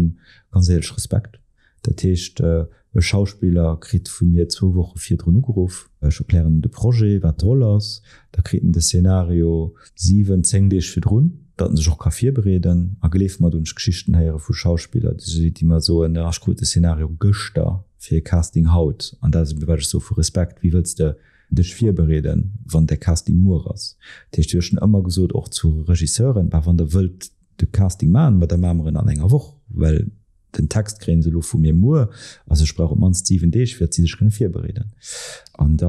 ganz éierlech Respekt. Dat heescht, e Schauspiller kritt vu mir zwou Woche virdrun ugeruff, ech erklären em de Projet, wat d'Roll ass, da kritt en de Szenario 7, 10 Deeg virdrun, datt en sech och ka virbereeden. A gleef mer, do hunn ech Geschichten héiere vu Schauspiller, déi mer soen, ah ech krut de Szenario gëschter fir e Casting haut. An dat ass eben, wat ech soe vu Respekt, wéi wëlls de dech virbereeden, wann däi Casting muer ass? Dat heescht, ech hunn ëmmer gesot, och zu Regisseuren, bah wann der wëllt de Casting maachen, ma da maache mer en an enger Woch, well Den Text kréien se elo vu mir muer, also ech brauch op d'mannst 7 Deeg, fir datt si sech kënne virbereeden. An da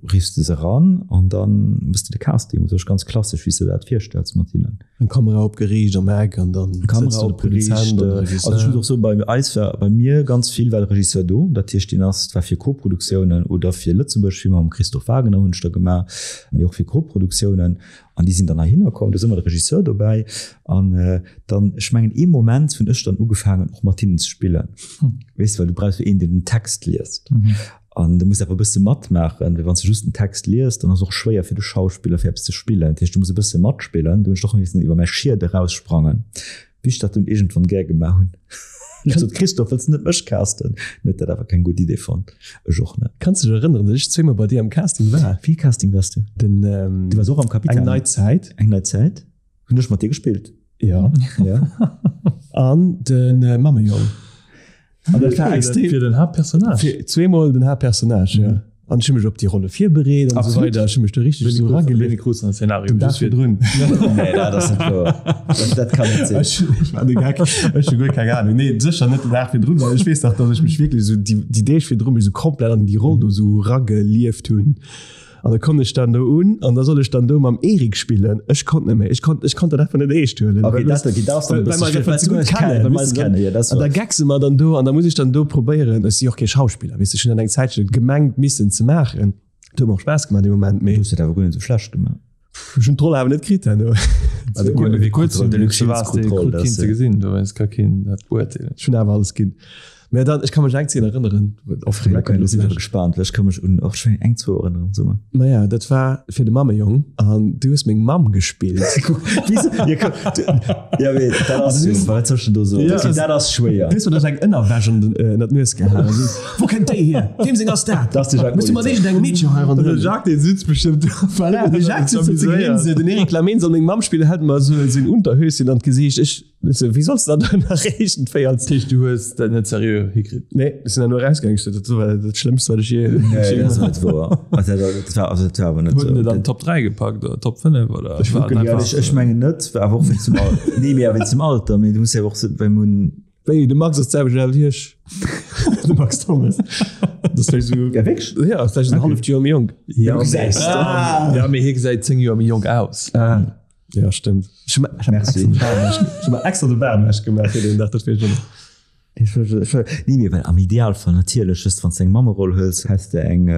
riffs de se eran an da méchs de de Casting u sech ganz klassesch, wéi s de der dat virstells mat hinnen. Eng Kamera opgeriicht am Eck an dann Kamera sëtzt do de opgeriicht. Produzent oder de Also ech Regisseur. muss och soen, bei eis war, bei mir ganz vill war de Regisseur do, dat heescht deen ass, war fir Koproduktiounen oder fir Lëtzebuerg Filmer, mam Christophe Wagener hunn ech der gemaach, mee och fir Koproduktiounen. An déi sinn dann heihinner komm, do ass ëmmer de Regisseur dobäi. An dann, ech mengen ee Moment hunn ech dann ugefaangen och mat hinnen ze spillen. Weess de, well du brauchs jo een, deen den Text liest. An du muss awer e bësse matmaachen, well wann s de just den Text liest, dann ass och schwéier fir de Schauspiller fir eppes ze spillen. Dat heescht, du muss e bësse matspillen. Do hunn ech och missen iwwer mäi Schied eraussprangen. Wéi ech dat dunn iergendwann gär gemaach hunn. Ech sot, Christophe, wëlls de net mech casten? En huet dat awer keng gutt Idee fonnt. Ech och net. Kanns de dech erënneren, datt ech zweemol bei dir am Casting war? Wéi ee Casting waars du? Den, Du waars och am Capitaine. Eng nei Zäit. Eng nei Zäit? Hunn ech mat dir gespillt? Jo. Ja. An de Mammejong. An dat war extrem. Fir den Haaptpersonnage? Fir zweemol den Haaptpersonnage, jo. An ech hu mech op déi Rolle virbereet an esou weider. Ech hu mech do richteg esou eragelieft. Wéini krus de den Szenario? Den Dag virdrun. Nee, dat ass net wouer. Dat, dat kann net sinn. Ech, ech war de Geck. Ech hu guer keng Ahnung. Nee, sécher net den Dag virdrun, well ech weess nach, datt ech mech wierklech esou déi, déi Deeg virdru mech esou komplett an déi Roll do esou eragelieft hunn. An da komm ech dann do un an da soll ech dann do mam Erik spillen. Ech konnt net méi. Ech konnt, ech konnt dat einfach net eescht huelen. Okay, dat, okay, dat ass dann e bësse schwiereg, well ze gutt kennen, well mer eis kennen, jo, dat ass An da geckse mer dann do an da muss ech dann do probéieren, ech si och kee Schauspiller, weess de, ech hunn dat eng Zäitche gemengt missen ze maachen. Et huet mer och Spaass gemaach dee Moment, mee. Du hues dat awer guer net esou schlecht gemaach. Ech hunn d'Roll awer net kritt herno. Wéi kuerz du waars, dee krut keen ze gesinn, dowéinst ka keen dat beurteelen. Ech hunn awer alles ginn. Mä dann, ech ka mech eng Zeen erënneren, off the record Elo sinn ech gespaant, well ech ka mech un och schonn eng, zwou erënneren, so mol. Maja, dat war fir de Mammejong an du hues meng Mamm gespillt. Ja, mee dat ass jo, wat soll ech denn do soen? Ja, Okay, dat ass schwéier. Du hues mer dach eng Ënnerwäsch an den, ënner d'Nues gehalen. Wou kënnt déi hier? Weem seng ass dat? Dat ass de Jacques Muss du mat Molitor. iergendengem Meedchen hei De ronderëm? Jacques, dee sitzt bestëmmt do. Voilà, de Jacques sitzt do ze grinsen, den Eric Lamain soll meng Mamm spillen, hält mer esou seng Unterhöschen an d'Gesiicht. Ech. Wéi solls de dat dann erreechen, d'Véi als. Dat heescht, du hues dat net seriö hikritt? Nee, ech sinn herno erausgaangen. Ech sot, dat war dat Schlëmmst, wat ech je. Nee, dat ass net wouer. Also, dat war, also, dat war awer net Huet en esou. et an d'Top 3 gepackt oder Top 5 oder? Ech, war et ja, einfach ech, ech mengen net, awer och wéinst dem Alter. Nee, mee awer wéinst dem Alter. Mee du muss jo och so, well mir hunn. Wéi, de Max ass d'selwecht al wéi ech. De Max Thommes. Dat ass vläicht esou. Ja, wierklech? Ja, ass vläicht en halleft Joer méi jonk. Ja, Du gesäis. Ja, mee hie gesäit 10 Joer méi jonk aus. Ah. Ja, stimmt. Ich hab, ich hab Merci. extra den Bart ewech- ich hab extra den Bart ewech gemacht fir den Dag, dat weess ech och nach. Nee, mee well am Idealfall natierlech, just wann s de eng Mammeroll huels, häss de eng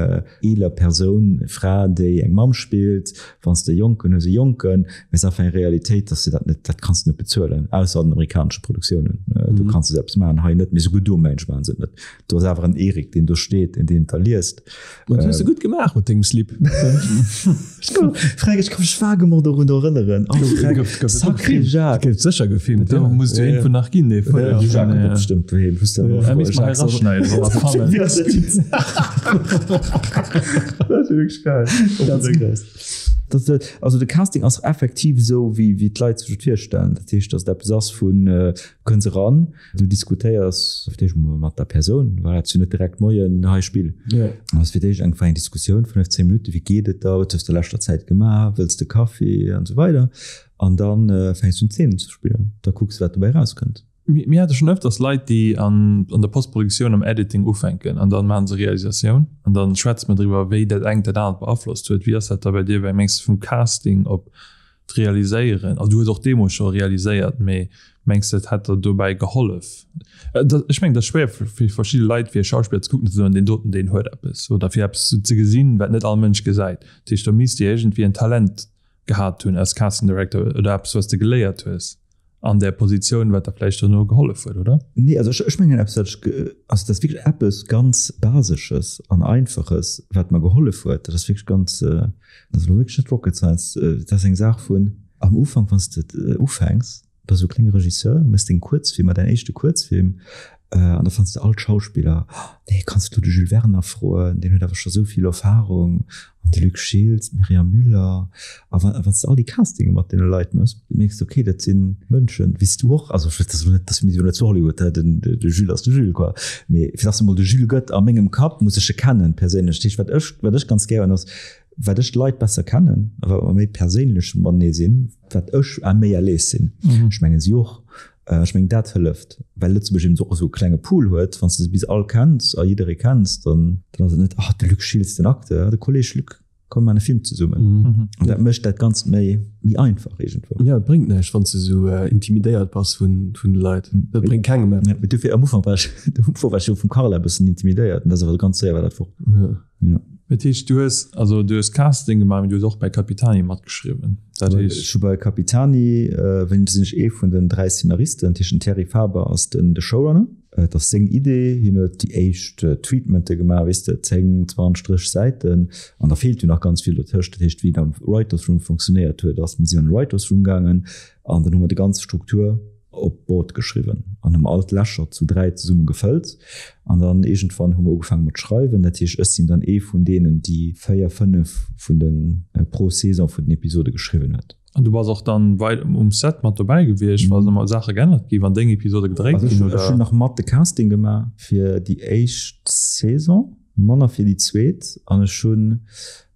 eeler Persoun, Fra, déi eng Mamm spillt, wann s de e Jonken hues, e Jonken. Mee et ass einfach eng Realitéit, dass de dat net, dat kanns de net bezuelen, ausser an den amerikanesche Produktiounen. Do kanns de esou eppes maachen, hei net. Mee souguer do, mengen ech, maache se et net. Do ass awer en Eric, deen do steet, en deen et da liest. Ma dat hues de gutt gemaach mat dengem Slip. Fränk, ech ka mech vaguement dorun erënneren. Oh, Fränk, sacré Jacques. Gouf sécher gefilmt. Do muss et jo iergendwou nach ginn, dee Foto. De Jacques huet dat bestëmmt doheem. Hues de awer misst mer hei raschneiden, wa mer fannen. Dat ass wierklech geil. Ganz grouss. Dat, also de Casting ass effektiv esou, wéi d'Leit sech et virstellen. Dat heescht, datt et eppes ass vun, kënns eran, Du diskutéiers fir d'éischt emol mat der Persoun, voilà, et ass jo net direkt Moien, hei spill. An ass fir d'éischt einfach eng Diskussioun, 5, 10 Minutten, wéi geet et der, wat hues de leschter Zäit gemaach, wëlls de Kaffi an esou weider. An da fänks du un Zeenen ze spillen, da kucks de wat dobäi erauskënnt. Mir hate schonn ëfters Leit, déi an der Postproduktioun am Editing ufänken an dann maache se Realisatioun an dann schwätze mer driwwer, wéi dat engt dat anert beaflosst huet. Wéi ass dat da bei dir? Wéi mengs de vum Casting op D'Realiséieren, also du hues och deemools scho realiséiert, mee mengs de et hätt der dobäi gehollef? Ech mengen et ass schwéier fir verschidde Leit fir e Schauspiller ze kucken an ze soen, deen doten deen huet eppes oder fir eppes ze gesinn, wat net all Mënsch gesäit. Dat heescht do misst Dir iergendwéi en Talent gehat hunn als Casting Director oder eppes wat s de geléiert hues an där Positioun, wat der vläicht dono gehollef huet, oder? Nee, also ech mengen eppes wat ech, also dat ass wierklech eppes ganz Basesches an Einfaches, wat mer gehollef huet. Dat ass wierklech ganz, dat ass elo wierklech net Rocket Science, dat ass eng Saach vun am Ufank, wann s de ufänks, bass esou e klénge Regisseur, méchs deng Kuerzfilmer, däin éischte Kuerzfilm, an da fanns de all d'Schauspiller, nee, kanns du de Jules Werner froen, deen huet awer scho sou vill Erfahrung, an de Luc Schiltz, d'Myriam Müller, a wa wann s de all déi Castinge mat deene Leit méchs, mierks de, okay, dat si Mënschen, wéi s du och, also dat ass elo net, dass mir si jo net zu Hollywood, hä, den de Jules ass de Jules, quoi, mee fir dass emol de Jules gëtt a mengem Kapp, muss ech e kennen perséinlech. Dat heescht, wat ech, wat ech ganz gär hunn, ass, wat ech d'Leit besser kennen a wat mer méi perséinlech matenee sinn, wat ech a méi à l'aise sinn. Ech mengen si och. Ech mengen dat hëlleft, well Lëtzebuerg eben och esou e klenge Pool huet. Wann s de se bis all kenns a jidderee kenns, dann dann ass et net, ah de Luc Schiltz, den Acteur, de Kolleg Luc, komm mir maachen e Film zesummen. An dat mécht dat Ganzt méi méi einfach iergendwou. Jo, et bréngt näischt, wann s de esou intimidéiert bass vun de Leit. Dat bréngt kengem eppes. Mee dofir am Ufank war ech, am Ufank war ech jo vum Carla e bëssen intimidéiert, an dat ass awer ganz séier war dat fort. Ja. Dat heescht, du hues, also du hues Casting gemaach, mee du hues och bei Capitani matgeschriwwen. Dat heescht. Ech hu bei Capitani, wéi sinn ech ee vun den 3 Szenaristen, dat heescht den Thierry Faber ass den de Showrunner. Et ass seng Idee, hien huet déi éischt Treatmente gemaach, weess de, 10, 20, 30 Säiten an da feelt jo nach ganz vill dotëscht. Dat heescht, wéi et am Writers Room funktionéiert huet, ass, mir sinn an de Writers Room gaangen an dann hu mer déi ganz Struktur op d'Board geschriwwen an hu mer all d'Lächer zu 3 zesumme gefëllt an dann iergendwann hu mer ugefaange mat schreiwen. Dat heescht, ech sinn dann ee vun deenen, déi 4, 5 vun de pro Saison vun den Episode geschriwwen huet. An du bass och dann wei um Set mat dobäi gewiescht, wa se Saache geännert gi, wann deng Episode gedréit ginn, oder? Ech hunn nach mat de Casting gemaach fir déi éischt Saison, manner fir déi zweet an ech hunn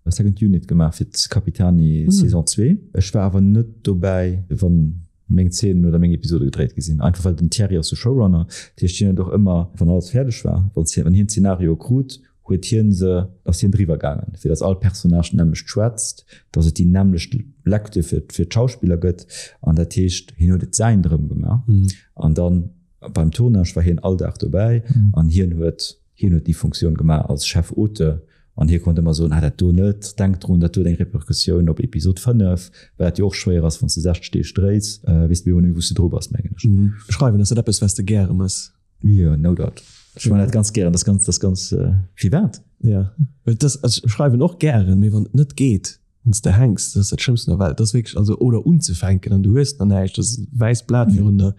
Second Unit gemaach fir d'Capitani Saison 2. Ech war awer net dobäi, wann meng Zeenen oder meng Episode gedréit gi sinn. Einfach well den Thierry ass de Showrunner, dat heescht hien huet och ëmmer, wann alles fäerdeg war, wann wann hien d'Szenario krut, huet hien se, ass hien driwwer gaangen, fir datt all Personnage d'nämmlecht schwätzt, datt et déi nämmlecht Lecture fir fir d'Schauspiller gëtt. An dat heescht, hien huet et säin drëm gemaach. An dann beim Tournage war hien all Dag dobäi an hien huet Hien huet déi Funktioun gemaach als Chef-Auteur an hie konnt ëmmer soen, ah dat do net, denk drun, dat do huet eng Repercussioun op Episod 5, well dat jo och schwéier ass, wann s de 60 Deeg dréis, weess de bemol net méi wou s de dru bass, mengen ech. Schreiwen, ass dat eppes wat s de gäre mëss? Jo, no doubt. Ech man dat ganz gären, dat ass ganz, dat ass ganz, firwat? Jo, well dat ass, also ech schreiwen och gären, mee wann et net geet, wann s de hänks, dat ass dat Schlëmmsten der Welt. Dat ass wierklech, also oder unzefänken an du hues nach näischt, dat ass e wäisst Blat virun der,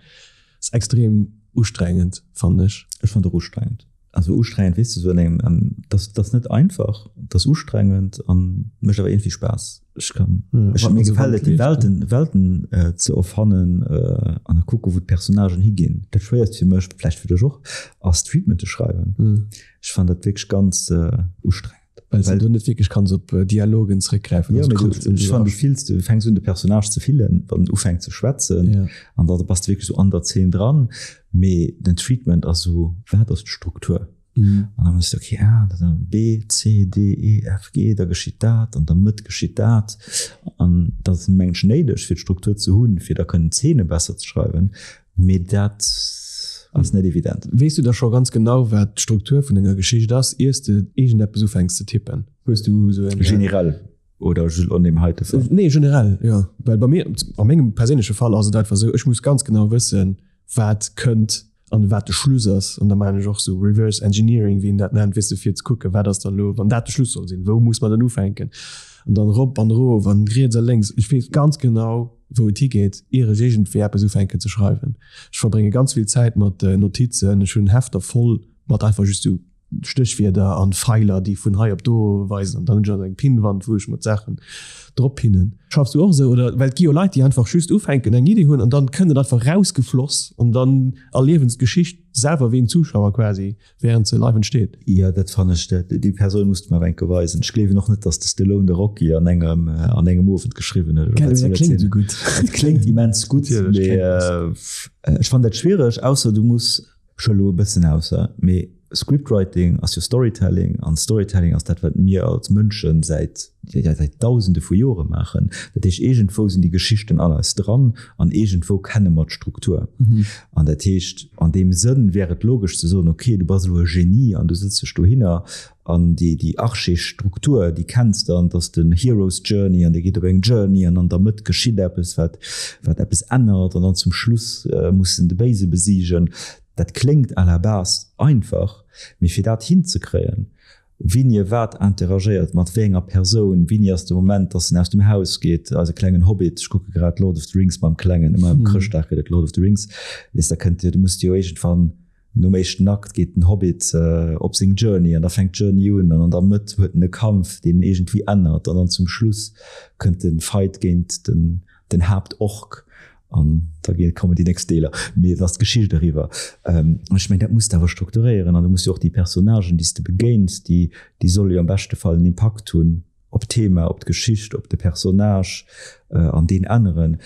ass extrem ustrengend, fannen ech. Ech fannen et och ustrengend. Also ustrengend, weess de, sou an engem, an dat ass net einfach, dat ass ustrengend an mécht awer iergendwéi Spaass. Ech kann, ech, mir gefält et déi Welten, Welten ze erfannen an da kucke wou d'Personnagen higinn. Dat Schwéierst fir mech, vläicht fir dech och, ass Treatmente schreiwen. Ech fannen dat wierklech ganz ustrengend. Well s du net wierklech kanns op Dialogen zréckgräifen. Jo, mee du, ech fannen, du fills, du fänks un de Personnage ze fillen, wann en ufänkt ze schwätzen. Ja. An da bass du wierklech sou an der Zeen dran. Mee den Treatment ass sou, wat ass d'Struktur? Mhm. An da bass du, okay, ah, da B, C, D, E, F, G, da geschitt dat, an der Mëtt geschitt dat. An dat ass mengen ech néideg, fir d'Struktur ze hunn, fir da kënnen d'Zeene besser ze schreiwen. Mee dat. Ass net evident. Weess du da scho ganz genau, wat d'Struktur vun denger Geschicht ass, iers de iergendeppes ufänks ze tippen? Hues du esou eng. Generell oder just an deem heite Fall? Nee, generell, jo. Well bei mir, a mengem perséinleche Fall ass et einfach esou, ech muss ganz genau wëssen, wat kënnt an wat de Schluss ass. An da maachen ech och esou Reverse Engineering, wéi een dat nennt, weess de, fir ze kucken, wat ass dann elo, wann dat de Schluss soll sinn, wou muss mer dann ufänken? An dann erop an erof an riets a lénks. Ech weess ganz genau, wou et higeet, ier ech iergendwéi eppes ufänken ze schreiwen. Ech verbrénge ganz vill Zäit mat Notizen. Ech hunn Hefter voll mat einfach just esou Stéchwierder an Feiler, déi vun hei op do weisen. An dann hunn ech nach eng Pinnwand, wou ech mer d'Saachen drop pinnen. Schaffs du och esou? Oder well et gi jo Leit, déi einfach just ufänken, eng Iddi hunn an dann kënnt et einfach rausgefloss an dann erliewen se d'Geschicht selwer wéi en Zuschauer quasi, während se live entsteet. Jo, dat fannen ech, déi Persoun muss de mer awer enke weisen. Ech gleewen och net, datt de Stallone de Rocky an engem, an engem Owend geschriwwen huet. Gell, mee dat kléngt esou gutt. Et kléngt immens gutt, mee ech fannen dat schwiereg, ausser du muss, ech huele elo e bëssen ausser, mee Scriptwriting ass jo Storytelling an Storytelling ass dat, wat mir als Mënschen säit, säit Dausende vu Jore maachen. Dat heescht, iergendwou sinn déi Geschichten an eis dran an iergendwou kenne mer d'Struktur. An dat heescht, an deem Sënn wär et logesch ze soen, okay, du bass elo e Genie an du sëtz dech dohinner an déi, déi Archistruktur, déi kenns de an et ass den Hero's Journey an dee geet op eng Journey an an der Mëtt geschitt eppes, wat, wat eppes ännert an dann zum Schluss muss en de Béise besiegen. Dat kléngt à la base einfach, mee fir dat hinzekréien, Wini e wat interagéiert, mat wéi enger Persoun, wini ass de Moment, dass en aus dem Haus geet, eise klengen Hobbit, ech kucke grad Lord of the Rings mam Klengen, ëmmer ëm Chrëschtdag gëtt et Lord of the Rings, weess, da kënnt jo, du muss jo iergendwann nom éischten Akt geet den Hobbit op seng Journey an da fänkt d'Journey un an an der Mëtt huet en e Kampf, deen en iergendwéi ännert an dann zum Schluss kënnt de Fight géint den den Haaptorc an da gi kommen déi nächst Deeler, mee et ass d'Geschicht eriwwer. Ech mengen, dat muss de awer strukturéieren an du muss jo och déi Personnagen, déi s de begéins, déi déi solle jo am beschte Fall en Impakt hunn op d'Thema, op d'Geschicht, op de Personnage an deen änneren.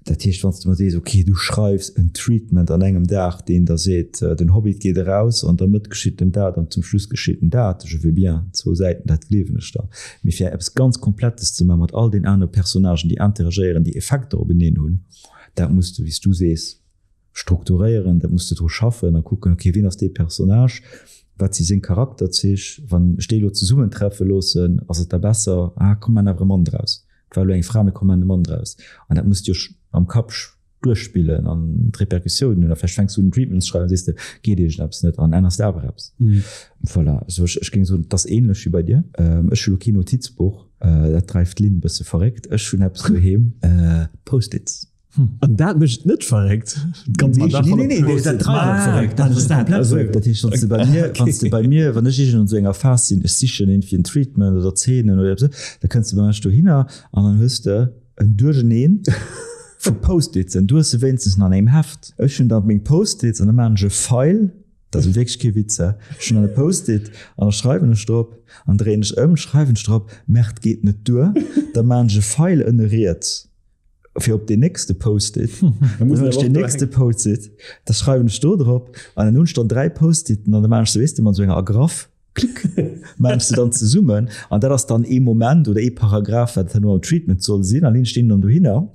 Dat heescht, wann s de mer sees, okay, du schreifs en Treatment an engem Dag, deen der seet, den Hobbit geet eraus, an der Mëtt geschitt em dat an zum Schluss geschitt em dat, je veux bien, zwou Säiten, dat gleewen ech der. Mee fir eppes ganz Komplettes ze maachen, mat all den anere Personnagen, déi interagéieren, déi Effekter openeen hunn, dat muss de, wéi s du sees, strukturéieren, dat muss de dru schaffen a kucken, okay, wien ass dee Personnage, wat si seng Charakterzich, wann ech déi elo zesummentreffe loossen, ass et da besser, ah komm, maan awer e Mann draus, et war elo eng Fra, mee komm, maan e Mann draus. An dat muss de jo am Kapp duerchspillen an d'Repercussiounen hunn a vläicht fänks du un en Treatment ze schreiwen an sees de, geet iergendeppes net an ännerst awer eppes. Voilà, also ech, ech géing soen, et ass ähnlech wéi bei dir. Ech hu lo keen Notizbuch, dat dreift d'Lynn e bësse verréckt. Ech hunn eppes doheem, Post-its. An dat mécht et net verréckt? Ganz nee, nee, nee, nee, dat dreift et verréckt. Dat ass komplett verréckt. Dat heescht, wann s de bei mir, wann s de bei mir, wann ech iergend an esou enger Phas sinn, ech sichen iergendwéi en Treatment oder Zeenen oder eppes, da kënns de bei mech dohinner an dann hues de En Duercheneen vu Post-itsen. Du hues se wéinstens an engem Heft. Ech hunn dann meng Post-its an da maachen ech e Feil, dat ass wierklech kee Witz, hä, ech hunn dann e Post-it an da schreiwen ech drop an dréien ech ëm, schreiwen ech drop, Merde, geet net duer. Da maachen ech e Feil ënne riets fir op deen nächste Post-it. Dann hunn ech deen nächste Post-it, da schreiwen ech do drop an dann hunn ech dann 3 Post-iten an da maachen ech se, weess de, mat esou enger Agraff. Klick, maachen se dann zesummen an dat ass dann ee Moment oder ee Paragraph, wat herno am Treatment soll sinn an deen stinn dann dohinner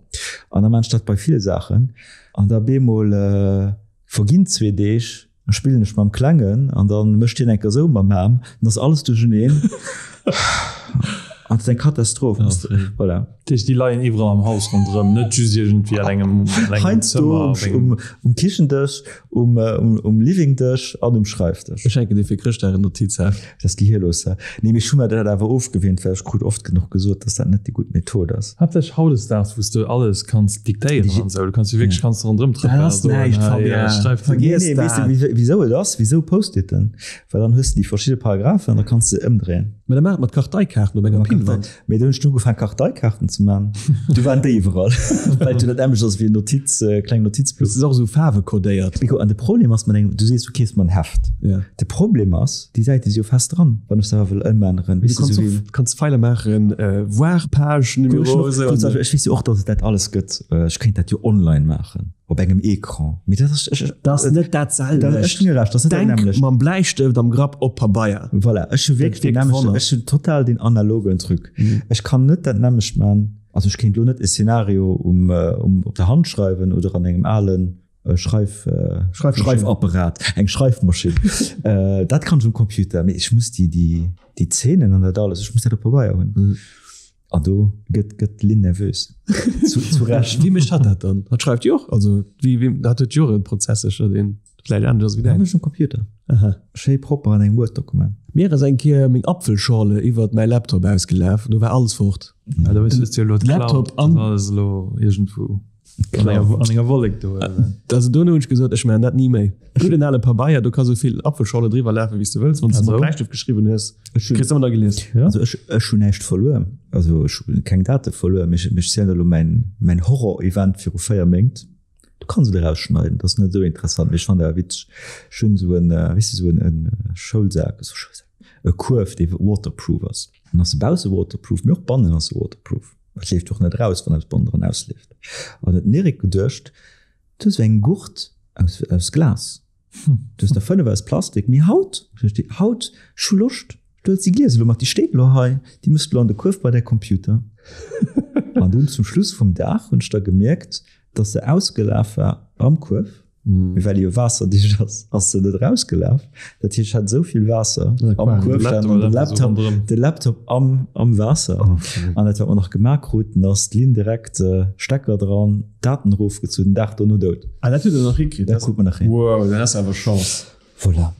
an da maachen ech dat bei ville Saachen an da bemol verginn zwee Deeg, da spillen ech mam Klengen an da mécht hien eng Kéier esou mam Aarm, dann ass alles duercheneen an et ass eng Katastroph. Voilà. Dat heescht, déi leien iwwerall am Haus ronderëm, net just iergendwéi an engem, an engem Heiansdo Zëmmer op engem. um, um Kichendësch, um, um, um Livingdësch an um Schreifdësch. Ech schenken dir fir Chrëschtdag en Notizheft. Dat ass gehirlos, hä? Nee, mee ech hu mer dat awer ofgewinnt, well ech krut oft genuch gesot, dass dat net déi gutt Method ass. Haaptsächlech hautdesdaags, wou s de alles kanns diktéieren an esou. Du kanns jo wierklech kanns ronderëm trëppelen a Dat ass soen, näischt, hei, Fabien. schreif Vergiess Nee, nee, weess dat. de, wéi, wisou et ass? Wisou Post-iten? Well dann hues de déi verschidde Paragraphen an da kanns de se ëmdréien. Mä da maach et mat Karteikaarten op enger Pinnwand. Mee do hunn ech dunn ugefaangen Karteikaarten ze man. Du waren déi iwwerall, well du dat nämmlecht ass wéi en Notiz, kleng Notizblock. Dat ass och esou faarwekodéiert. Nico, an de Problem ass mat engem, du sees du keefs mer en Heft. Ja. De Problem ass, déi Säite si jo fest dran, wann ech se awer wëll ëmänneren, Du weess de, kanns sou och, wéi. kanns Feiler maachen, voir Page, Numéro, esou. Ech weess jo och, datt et dat alles gëtt. Ech kéint dat jo online maachen. Op engem Ecran. Mee dat ass, ech, ech, Dat ass net dat selwecht. Ech ginn dir Recht, dat ass net dat Denk nämmlecht. mam Bläistëft am Grapp op Pabeier. Voilà, ech hu wierklech deen Dat wierkt nämmlechten, Wonner. ech hunn total deen analogen Truc. Ech kann net dat nämmlecht man, also ech kéint elo net e Szenario um, um, op der Hand schreiwen oder an engem alen. Schreif, Schreifapparat, eng Schreifmaschinn. Dat kann ech um Computer, mee ech muss déi, déi, déi Zeenen an dat alles, ech muss dat op Pabeier hunn. An do gëtt, gëtt d'Lynn nervös. Zu, zu Recht. Wéi mécht hatt dat dann? Hatt schreift jo och, also wéi, wéi, hatt huet jo och e Prozess sécher, deen vläicht anescht ass wéi däin. Mécht um Computer. Aha. Schéi propper an engem Word-Dokument. Mir ass eng Kéier meng Apfelschorle iwwert mäi Laptop ausgelaf, do war alles fort. Ja, do hues du jo elo d'Cloud, Laptop dat an. ass alles elo iergendwou. An enger, an enger Wollek do. Also dono hunn ech gesot, ech maachen dat ni méi. Gudden ale Pabeier, do ka sou vill Apfelschorle driwwer lafen, wéi s de wëlls, wann s de mat Bläistëft geschriwwen hues, kriss de ëmmer nach gelies. Also ech, ech hunn näischt verluer, also ech hu keng Date verluer, mee ech, ech zielen elo mäin, mäin Horror-Event viru 4 Méint. Du kanns et erausschneiden, dat ass net esou interessant, mee ech fannen dat awer witzeg. Ech hunn esou en, wéi s de, esou en, en Schoulsak, esou Schoulsak, e Kuerf, dee waterproof ass. En ass bausse waterproof, mee och bannen ass e waterproof. Et leeft och net eraus, wann eppes bannendran ausleeft. An huet den Eric geduecht, du hues eng Gurt aus, aus Glas, du hues der 5 aus Plastik, mee haut, haut, ech hu Loscht, du huels déi Glies elo mat, déi steet elo hei, déi muss du elo an de Kuerf bei däi Computer. An dunn zum Schluss vum Dag hunn ech da gemierkt, dass se ausgelaf war am Kuerf, mee well e jo waasserdicht ass, ass se net erausgelaf. Dat heescht, ech hat esou vill Waasser am Kuerf standen an de Laptop, de Laptop am, am Waasser. An dat, wat mer nach gemaach kruten, ass d'Linn direkt Stecker dran, Daten erofgezunn, den Dag dono dout. Ah, dat hutt Der nach hikritt? Dat krut mer nach hin. Wow, dann has de awer Chance. Voilà.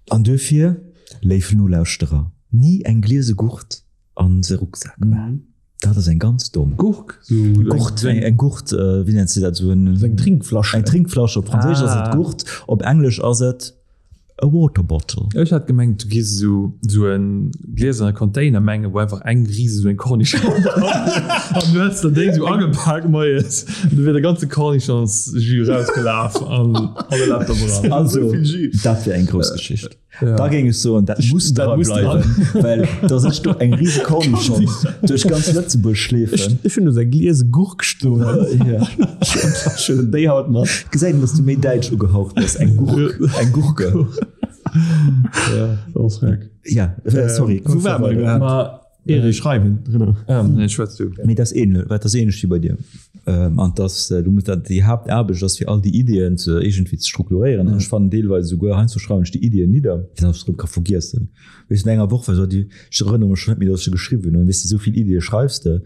An duerfir, léif Nolauschterer, ni eng gliese Gurt an se Rucksak maachen. Dat ass eng ganz domm. Gurk? Gurt, eng Gurt, wéi nennt se dat? Esou eng Trinkflasche. Eng Trinkflasche, op Franséisch ass et Gurt, op Englesch ass et a water bottle. Ech hat gemengt du giss esou esou e glieserne Container mengen, wou einfach eng rise esou eng Cornischong dran ass an du häss der déi esou agepak moies an du wier de ganze Cornichonsjus rausgelaf an an de Laptop eran. Also dat wier eng grouss Geschicht. Da géing ech soen, dat muss dra bleiwen, well dass ech do eng rise Cornischong duerch ganz Lëtzebuerg schleefen. Ech hunn do seng gliese Gurk stoen. Ech huelen déi haut mat. Gesäit een, dass du méi däitsch ugehaucht bass, eng Gurk, eng Gurke. Ja, dat ass freck. Ja, sorry. Wou ware mer iwwerhaapt? Erich, schreiwen, genau. Nee, schwätz du. Mee dat ass ähnlech, dat ass ähnlech wéi bei dir. An dass du muss dat, déi Haaptaarbecht ass fir all déi Iddien ze iergendwéi ze strukturéieren. An ech fannen deelweis esouguer, heiansdo schreiwen ech déi Iddien nidder, fir dass ech se erëm ka vergiessen. Weess no enger Woch, well déi, ech erënnere mech schonn net méi, dass ech se geschriwwen hunn. Weess de, esou vill Iddie schreifs de.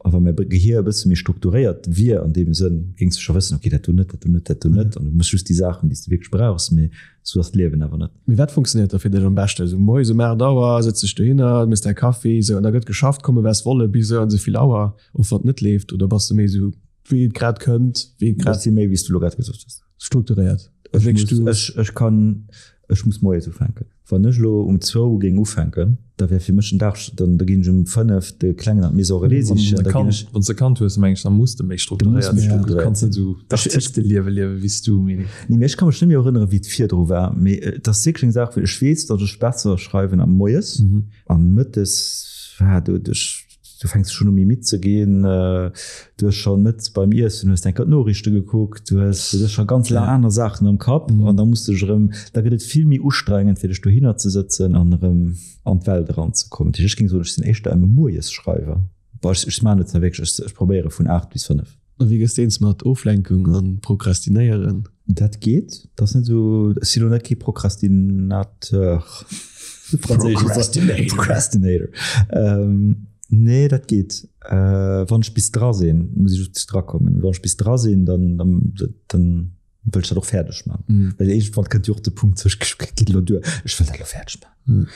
A wa mäi Gehier e bësse méi strukturéiert wier an deem Sënn, géings de scho wëssen, okay, dat do net, dat do net, dat do net. An du méchs just déi Saachen, déi s de wierklech brauchs. Mee Sou ass d'Liewen awer net. Mee wat funktionéiert da fir dech am beschten? Esou moies um 8 Auer sëtz dech dohinner, méchs däi Kaffi, esou, an da gëtt geschafft, komme was wolle, bis esou an esou vill Auer, och wann et net leeft? Oder bass de méi esou wéi et grad kënnt, wéi et grad. Ech si méi wéi s du elo grad gesot hues. Strukturéiert. Ech muss, ech kann, ech muss moies ufänken. Wann ech elo um zwou géing ufänken, da wär fir mech den Dag, dann da ginn ech um 5 de Klengen an d'Maison Relais sichen, da ginn ech. Wann s de Kand hues, meng ech, da muss de méi strukturéiert sinn. Du kanns net esou d'Artisteliewe liewe wéi s du, mee. Nee, mee ech ka mech net méi erënneren, wéi et virdru war. Mee et ass wierklech eng Saach, wou ech weess, datt ech besser schreiwen am Moies an mëttes, do, Du fänks schonn u méi midd ze ginn, du hues scho mëttes beim Iessen hues de eng Kéier d'Noriichte gekuckt, du hues du hues scho ganz la aner Saachen am Kapp an da muss de dech erëm, da gëtt et vill méi ustrengend fir dech dohinner ze sëtzen an erëm an d'Welt eranzekommen. Dat heescht, ech géing soen, ech sinn éischter e Moiesschreiwer. Bon, ech ech maachen et zwar wierklech, ech ech probéiere vun 8 bis 5. A wéi gëss de eens mat Oflenkung an Prokrastinéieren? Dat geet, dat ass net esou, ech sinn elo net kee Prokrastinateur, Procrastinator. Nee, dat geet. Wann ech bis dra sinn, muss ech just bis dra kommen. Wann ech bis dra sinn, dann, dann, dann wëll ech dat och fäerdeg man. Well iergendwann kënnt jo och de Punkt, wou ech geet elo duer, ech wëll dat elo fäerdeg man.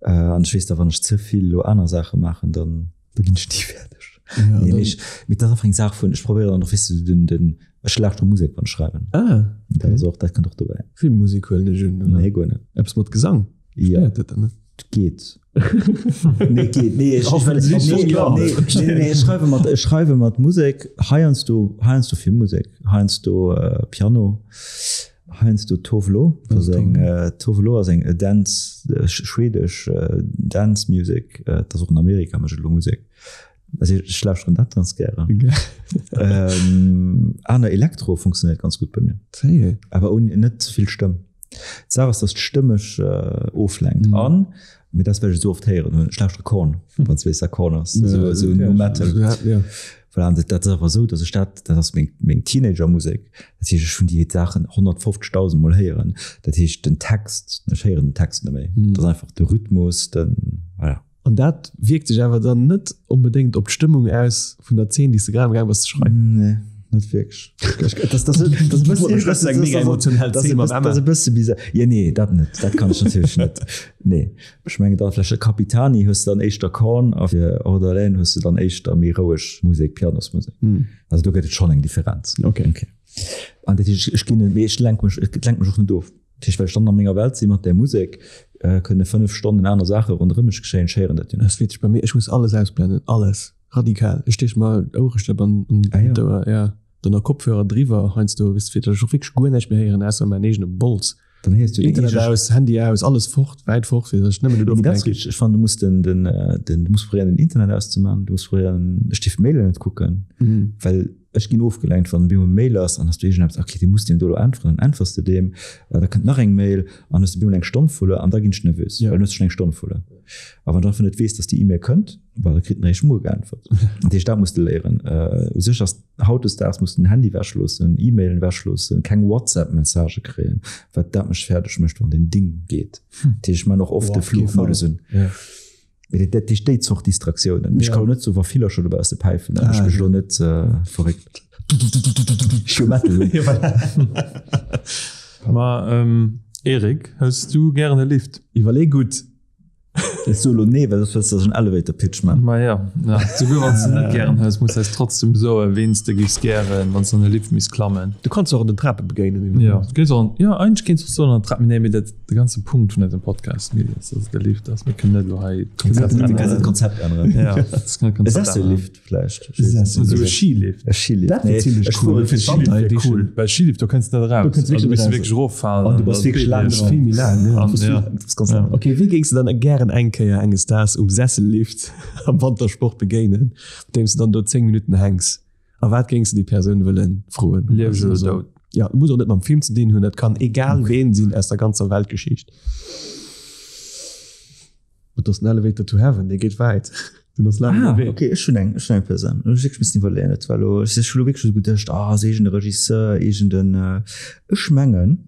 An ech weess da, wann ech ze vill elo aner Saache maachen, dann da ginn ech ni fäerdeg. Ja, nee, mee ech, mee dat ass einfach eng Saach vun, ech probéieren dann och, weess du, den, den, ech lauschtere Musek wann ech schreiwen. Ah, okay. Dat ass och, dat kënnt och dobäi. Filmmusek huelen ech un, oder? Nee, guer net. Eppes mat Gesang? Ja. Stéiert dat dann net? Geet. Nee, geet. Nee, ech, ech, nee, nee, nee, nee, ech schreiwe mat, ech schreiwe mat Musek, heiansdo, heiansdo Filmmusek, heiansdo äh, Piano. Heiansdo Tove Lo, dat ass eng Tove Lo ass eng Dance, schwedesch Dance Music, dat ass och an Amerika mécht elo Musek. Also ech lauschteren dat ganz gären. Aner Elektro funktionéiert ganz gutt bei mir. Awer ouni net ze vill Stëmm. D'Saach ass, datt d'Stëmm mech oflenkt. An. Mee dat ass well ech et esou oft héieren hunn. Ech lauschtere Korn, wann s de weess wat Korn ass, esou esou Nu Metal. Voilà, an dat ass awer esou, datt ech dat, dat ass meng meng Teenager-Musek, dat heescht ech hunn déi Saachen 150.000 mol héieren. Dat heescht den Text, ech héieren den Text net méi. Dat ass einfach de Rhythmus, den, voilà. An dat wierkt sech awer dann net onbedéngt op d'Stëmmung aus vun der Zeen, déi s de grad am gaang bass ze schreiwen? Nee, net wierklech. Dat ass e bësse bizar. Jo, nee, dat net. Dat kann ech natierlech net. Nee. Ech mengen dann vläicht de Capitani hues de dann éischter Korn a fir Hors d'haleine hues de dann éischter méi roueg Musek, Pianosmusek. Also do gëtt et schonn eng Differenz. Okay. An dat heescht, ech ginn net, mee ech lenk mech, et lenkt mech och net of. Dat heescht, well ech dann a menger Welt si mat där Musek, kënne 5 Stonnen aner Saache ronderëm mech geschéien, ech héieren dat jo net. Dat ass witzeg bei mir, ech muss alles ausblenden, alles, radikal. Ech steech mer Ouerestëpp an d'Ouer, jo, dann nach Kopfhörer driwwer heiansdo, weess de, fir datt ech och wierklech guer näischt méi héieren, ausser mäin eegene Bols. Dann héiers du Internet aus, Handy aus, alles fort, wäit fort, fir datt ech nëmmen do Mee dat ass richteg, ech fannen, du muss den, den, den, du muss probéieren den Internet auszemaachen, du muss probéieren, ech dierf d'Mailen net kucken, well Ech ginn ofgelenkt, wann op eemol Mail ass an hast du iergendeppes, okay, dee muss deem do elo äntweren, dann äntwers de deem, da kënnt nach eng Mail an hues de op eemol eng Stonn verluer an da ginn ech nervös, well dann hues de schonn eng Stonn verluer. A wann du einfach net weess, dass déi E-Mail kënnt, well da kritt en eréischt muer geäntwert. Dat heescht, dat muss de léieren. U sech ass hautdesdaags muss de den Handy ewechloossen, E-Mailen ewechloossen, keng WhatsApp-Messagë kréien, wat dat mech fäerdeg mécht, wann den Ding geet. Dat heescht, ech man och oft de Flugmodus un. Mee dat heescht déi Zort Distraktiounen. Ech kann net soen, wa Villercher dobausse päifen, dann ech mech elo net verréckt. Ech hu Metal un. Ma Eric, hues du gären e Lift? Iwwerlee gutt. Ech soe lo nee, well soss wëlls de, dass ech en Elevator Pitch man. Ma jo, souguer wann s de net gären hues, muss eis trotzdem soen, ween s de giffs gären, wann s de an e Lift misst klammen. Du kanns och an den Trape begéinen. Jo, du kéints och an, jo, eigentlech kéints och soen an den Trapen, mee nee, mee dat. De ganze Punkt vun eisem Podcast, Mili, ass, dass et e Lift ass. Mir kënnen net elo hei d'Konzept änneren. Mir kënnen d'Konzept änneren. Ja, das kann e Sessellift vläicht. Esou e Skilift. E Skilift. Dat wär zimlech cool. Fir Skilift wär cool. Well Skilift, do kënns de net eraus. Do kënns wierklech net eraus. Du misst wierklech eroffalen. An du bass wierklech laang dran. Vill méi laang, ja. An, ja. Du bass ganz laang. Okay, wee géings de dann gären eng Kéier enges Daags um Sessellift am Wantersport begéinen, mat deem s de dann do 10 Minutten hänks? A wat géings de déi Persoun wëllen froen? Lieweg oder dout? Ja, muss och net mam Film ze dinn hunn, dat kann egal ween sinn aus der ganzer Weltgeschicht. Et ass den Elevator to Heaven, dee geet wäit. Den ass laang ënnerwee. Ah, okay, ech hunn eng, ech hunn eng Persoun. Elo hu ech wierklech missen iwwerleeën. Et war elo, ech hu elo wierklech esou geduecht, ah, ass iergend e Regisseur, iergend en, ech mengen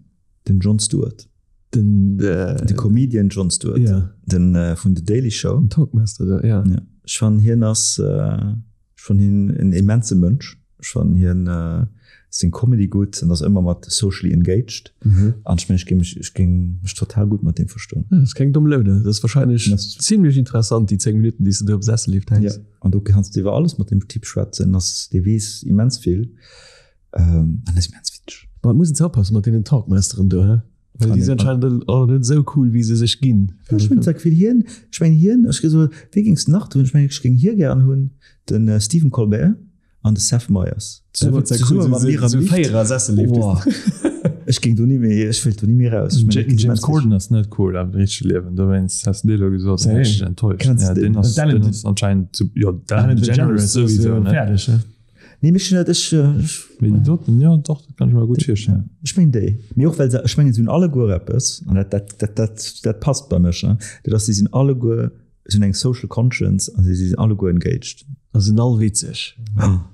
den Jon Stewart. Den, de Comedian Jon Stewart. Ja. Den vun The Daily Show. Den Talkmaster do, ja. Ja. Ech fannen hien ass. Ech fannen hien en immense Mënsch. Ech fannen hien seng Comedy gutt an ass ëmmer mat socially engaged. An ech mengen, ech géing mech, ech géing mech total gutt mat deem verstoen. Dat ass keng domm Loude. Dat ass wahrscheinlech zimlech interessant, déi 10 Minutten, déi s de do op Sessellift hänks. Ja, an do kanns de iwwer alles mat deem Typ schwätzen. Ass, dee weess immens vill an ass immens witzeg. Ma et muss een oppassen mat deenen Talkmasteren do, he? Well déi sinn anscheinend och net esou cool, wéi se sech ginn. Ech hunn dat Gefill, hien, ech mengen hien, ech géing soen, wee géings de nach do hunn? Ech mengen, ech géing hie gären hunn, de Stephen Colbert an de Seth Meyers. Zesumme mat mir am Lift. Boah, ech géing do ni méi, ech wéilt do ni méi raus. Ech mengen, James Corden ass net cool am richtege Liewen, dowéinst has de dee elo gesot, da war ech enttäuscht. Kenns de deen? Deen ass, deen ass anscheinend, jo, d'Ellen DeGeneres souwisou, ne? Nee, mech net, ech, ech. Mee déi doten, jo, dach, dat kann ech mer gutt virstellen. Ech mengen déi. Mee och well se, ech mengen, se hunn alleguer eppes, an dat, dat, dat, dat, dat passt bei mech, ne, dat ass, si sinn alleguer, se hunn eng social conscience an si sinn alleguer engaged. A sinn all witzeg.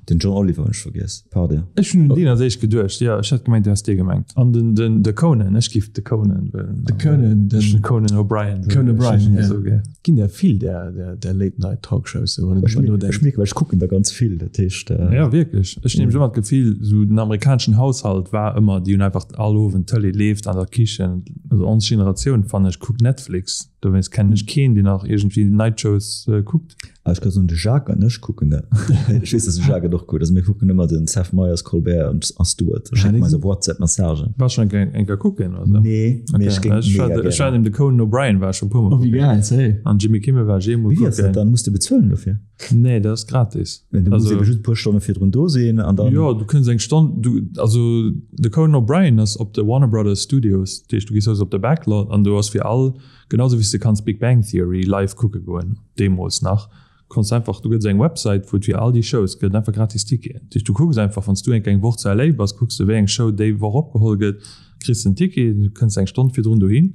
Den John Oliver hunn ech vergiess, pardon. Ech hunn un deen als éischt geduecht, jo, ech hat gemengt, du häss dee gemengt. An den, den, de Conan, ech giff de Conan wëllen. De Conan, den. Conan O'Brien. Conan O'Brien, jo. Ginn der vill där, där, där Late Night Talkshows sou, wann een driwwer nodenkt. Ech mierken, well ech kucken der ganz vill, dat heescht. Jo, wierklech. Ech hunn nämlech ëmmer d'Gefill, sou den amerikaneschen Haushalt war ëmmer, déi hunn einfach all Owend d'Tëlee leeft an der Kichen. Also ons Generatioun, fannen ech, kuckt Netflix. Dowéinst kennen ech keen, deen nach iergendwéi Night Shows kuckt. Ah, ech ka soen, de Jacques an ech kucken dat. Ech weess, dass de Jacques et och kuckt. Also mir kucken ëmmer den Seth Meyers, Colbert an a Stewart. Da schécke mer eis op WhatsApp Messagen. Waars schonn eng Kéier kucken, oder? Nee, mee ech géing mega gären. Ech war de Conan O'Brien war ech schonn e puer Mol kucken. Oh, wéi gäil, hey. An Jimmy Kimmel war ech eemol kucken. Wéi ass dat dann? Muss de bezuelen dofir? Nee, dat ass gratis. Du muss ebe just e puer Stonne virdrun do sinn an dann. Jo, du kënns eng Stonn, du, also de Conan O'Brien ass op de Warner Brothers Studios, dat heescht du gees also op de Backlot an do ass fir all Genau sou wéi s de kanns Big Bang Theory live kucke goen, deemools nach, konns einfach, do gëtt et eng Websäit wou et fir all déi Shows gëtt einfach gratis Ticketen. Dat heescht du kucks einfach, wann s du eng eng Woch zu LA bass, kucks de wéi eng Show déi Woch opgeholl gëtt, kriss den Ticket, du kënns eng Stonn virdrun dohin.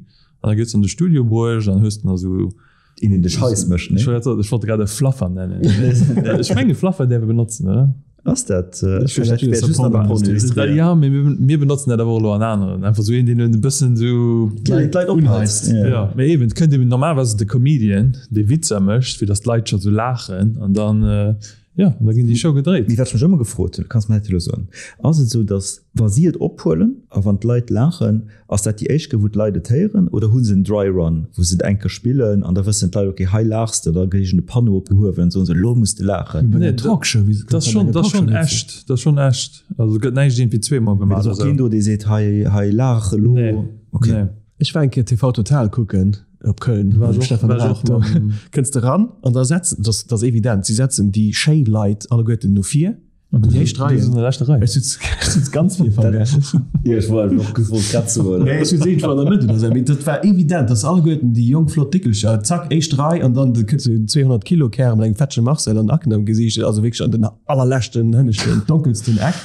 An da gëtt se an de Studio bruecht an hues de nach esou. Een deen de Scheiss mécht, nee? Ech wollt grad e Fluffer nennen. Ech mengen Fluffer däerf e benotzen, oder? Ass dat? Ech wär just an der Pornoindustrie. Ja, mee mir benotzen dat awer och elo an aneren. Einfach esou een, deen e bëssen esou. D'Leit opheizt. Ja, mee eben, et kënnt eben, normalerweis ass et de Comedian, dee Witzer mécht, fir datt d'Leit scho sou laachen an dann, jo, an da ginn déi Show gedréit. Mee wat ech mech ëmmer gefrot hunn, kanns mer dat elo soen, ass et esou, datt Wa si et ophuelen a wann d'Leit laachen, ass dat déi éischt Kéier wou d'Leit et héieren oder hu se en Dry Run, wou se et eng Kéier spillen an da wëssen d'Leit, ok hei laachs de, da kréich en e Panneau opgehuewen an soen se, elo muss de laachen. Wéi bei enger Talkshow, wéi se Dat ass schonn, dat ass schonn echt, dat ass schonn echt. Also et gëtt näischt iergendwéi zweemol Mee gemaach et ass oder och keen sou. do, dee seet, hei, hei laach elo. Nee, Ok. nee. Ech war eng Kéier TV Total kucken op Köln War mam ech och, Stefan war ech Raab. och Do mam. kënns de ran an da setzen, dat ass, dat ass evident, si setzen déi schéi Leit alleguerten no vir. An déi éischt Rei. An der leschter Rei. Ech sutz ganz vir van der. Jo, ech war och gewollt grad soen. Nee, ech sutz iergendwou an der Mëtt oder sou, mee dat war evident, dass alleguerten déi jonk flott Dickelcher, zack, éischt Rei an dann kënnt sou en 200 Kilo Kär mat engem fettege Marcel an Akne am Gesiicht, also wierklech an den allerleschten, hënneschten, donkelsten Eck.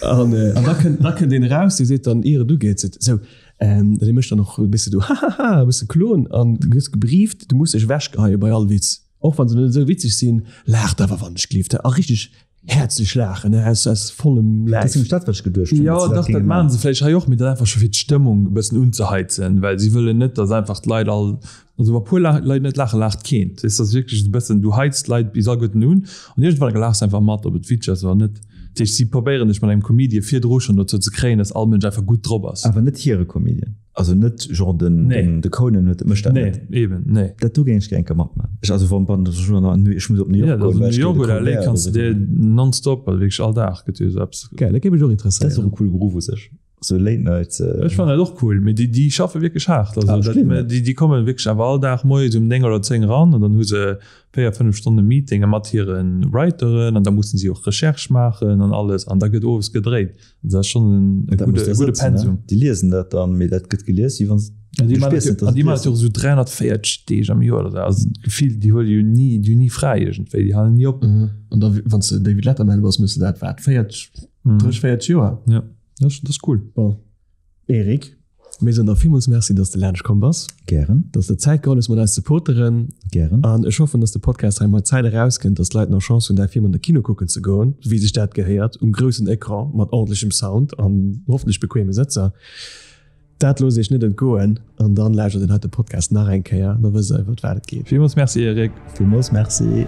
An, an da kënnt, da kënnt een eraus, dee seet dann, ier et ugeet, seet, sou, dee mécht dann och e bësse do hahaha, e bësse Klon an du gëss gebrieft, du muss dech ewechgeheie bei all Witz. Och wann se net esou witzeg sinn, laacht awer wann ech gleeft, a richteg häerzlech laachen, aus aus vollem Dat ass Läif. nämlech dat wat ech geduecht hunn, Jo, datt se dat dach, dat géinge maachen maachen. se vläicht hei och, mee dat einfach scho fir d'Stëmmung e bëssen unzeheizen, well si wëllen net, datt einfach d'Leit all, also wa puer Leit net laachen, laacht keen. Weess, dat ass wierklech esou e bëssen, du heiz d'Leit bis alleguerten un an iergendwann laachs de einfach mat, ob et witzeg ass oder net. Dat heescht, si probéieren dech mat engem Comedian virdru schonn dozou ze kréien, datt all Mënsch einfach gutt drop ass. Awer net hire Comedian. Also net genre den, Nee. den, de Conan huet, mécht dat Nee, net. eben, nee. Dat do géing ech gär eng Kéier matman. Ech, also wann, wann ech ech muss op New York Ja, goen, also well New ech York géing de oder LA Colbert kanns oder du sou dir kucken. nonstop, also wierklech all Dag gëtt jo esou eppes. Geil, dat géif mech och Dat ass och interesséieren. e coole Beruff u sech. Sou Late Night. Ech fannen dat och cool, mee déi, déi schaffe wierklech haart. Also Ah, ech dat, gleewen dat. déi, déi komme wierklech awer all Dag moies um 9 oder 10 eran an dann hu se 4, 5 Stonne Meetinge mat hire Writeren an da mussen si och Recherche maachen an alles an da gëtt owes gedréit. Dat ass schonn e Da muss gudde, der gudde sëtzen, ne? Pensum. Déi liesen dat dann, mee dat gëtt gelies, wéi wann s An déi du man spiers net, dass an et déi man liest. jo esou 340 Deeg am Joer oder sou. Also gefillt, déi huele jo ni, déi hunn ni fräi iergendwéi, déi halen ni op. An da wann s de David Letterman bass, méchs de dat wat 40, 30, 40 Joer? Ja, dat ass, dat ass cool. Bon, Eric, mir soen der villmools Merci, dass de laanscht komm bass. Gären. Dass de Zäit geholl hues mat eis ze poteren. Gären. An ech hoffen, dass de Podcast hei mat Zäit erauskënnt, dass d'Leit nach Chance hunn, däi Film an de Kino kucken ze goen, wéi sech dat gehéiert, um groussen Ecran mat ordentlechem Sound an hoffentlech bequeme Sëtzer. Dat loosst iech net entgoen an dann lauschtert den heite Podcast nach eng Kéier, da wësst der iwwert wat et geet. Villmools Merci Eric. Villmools Merci.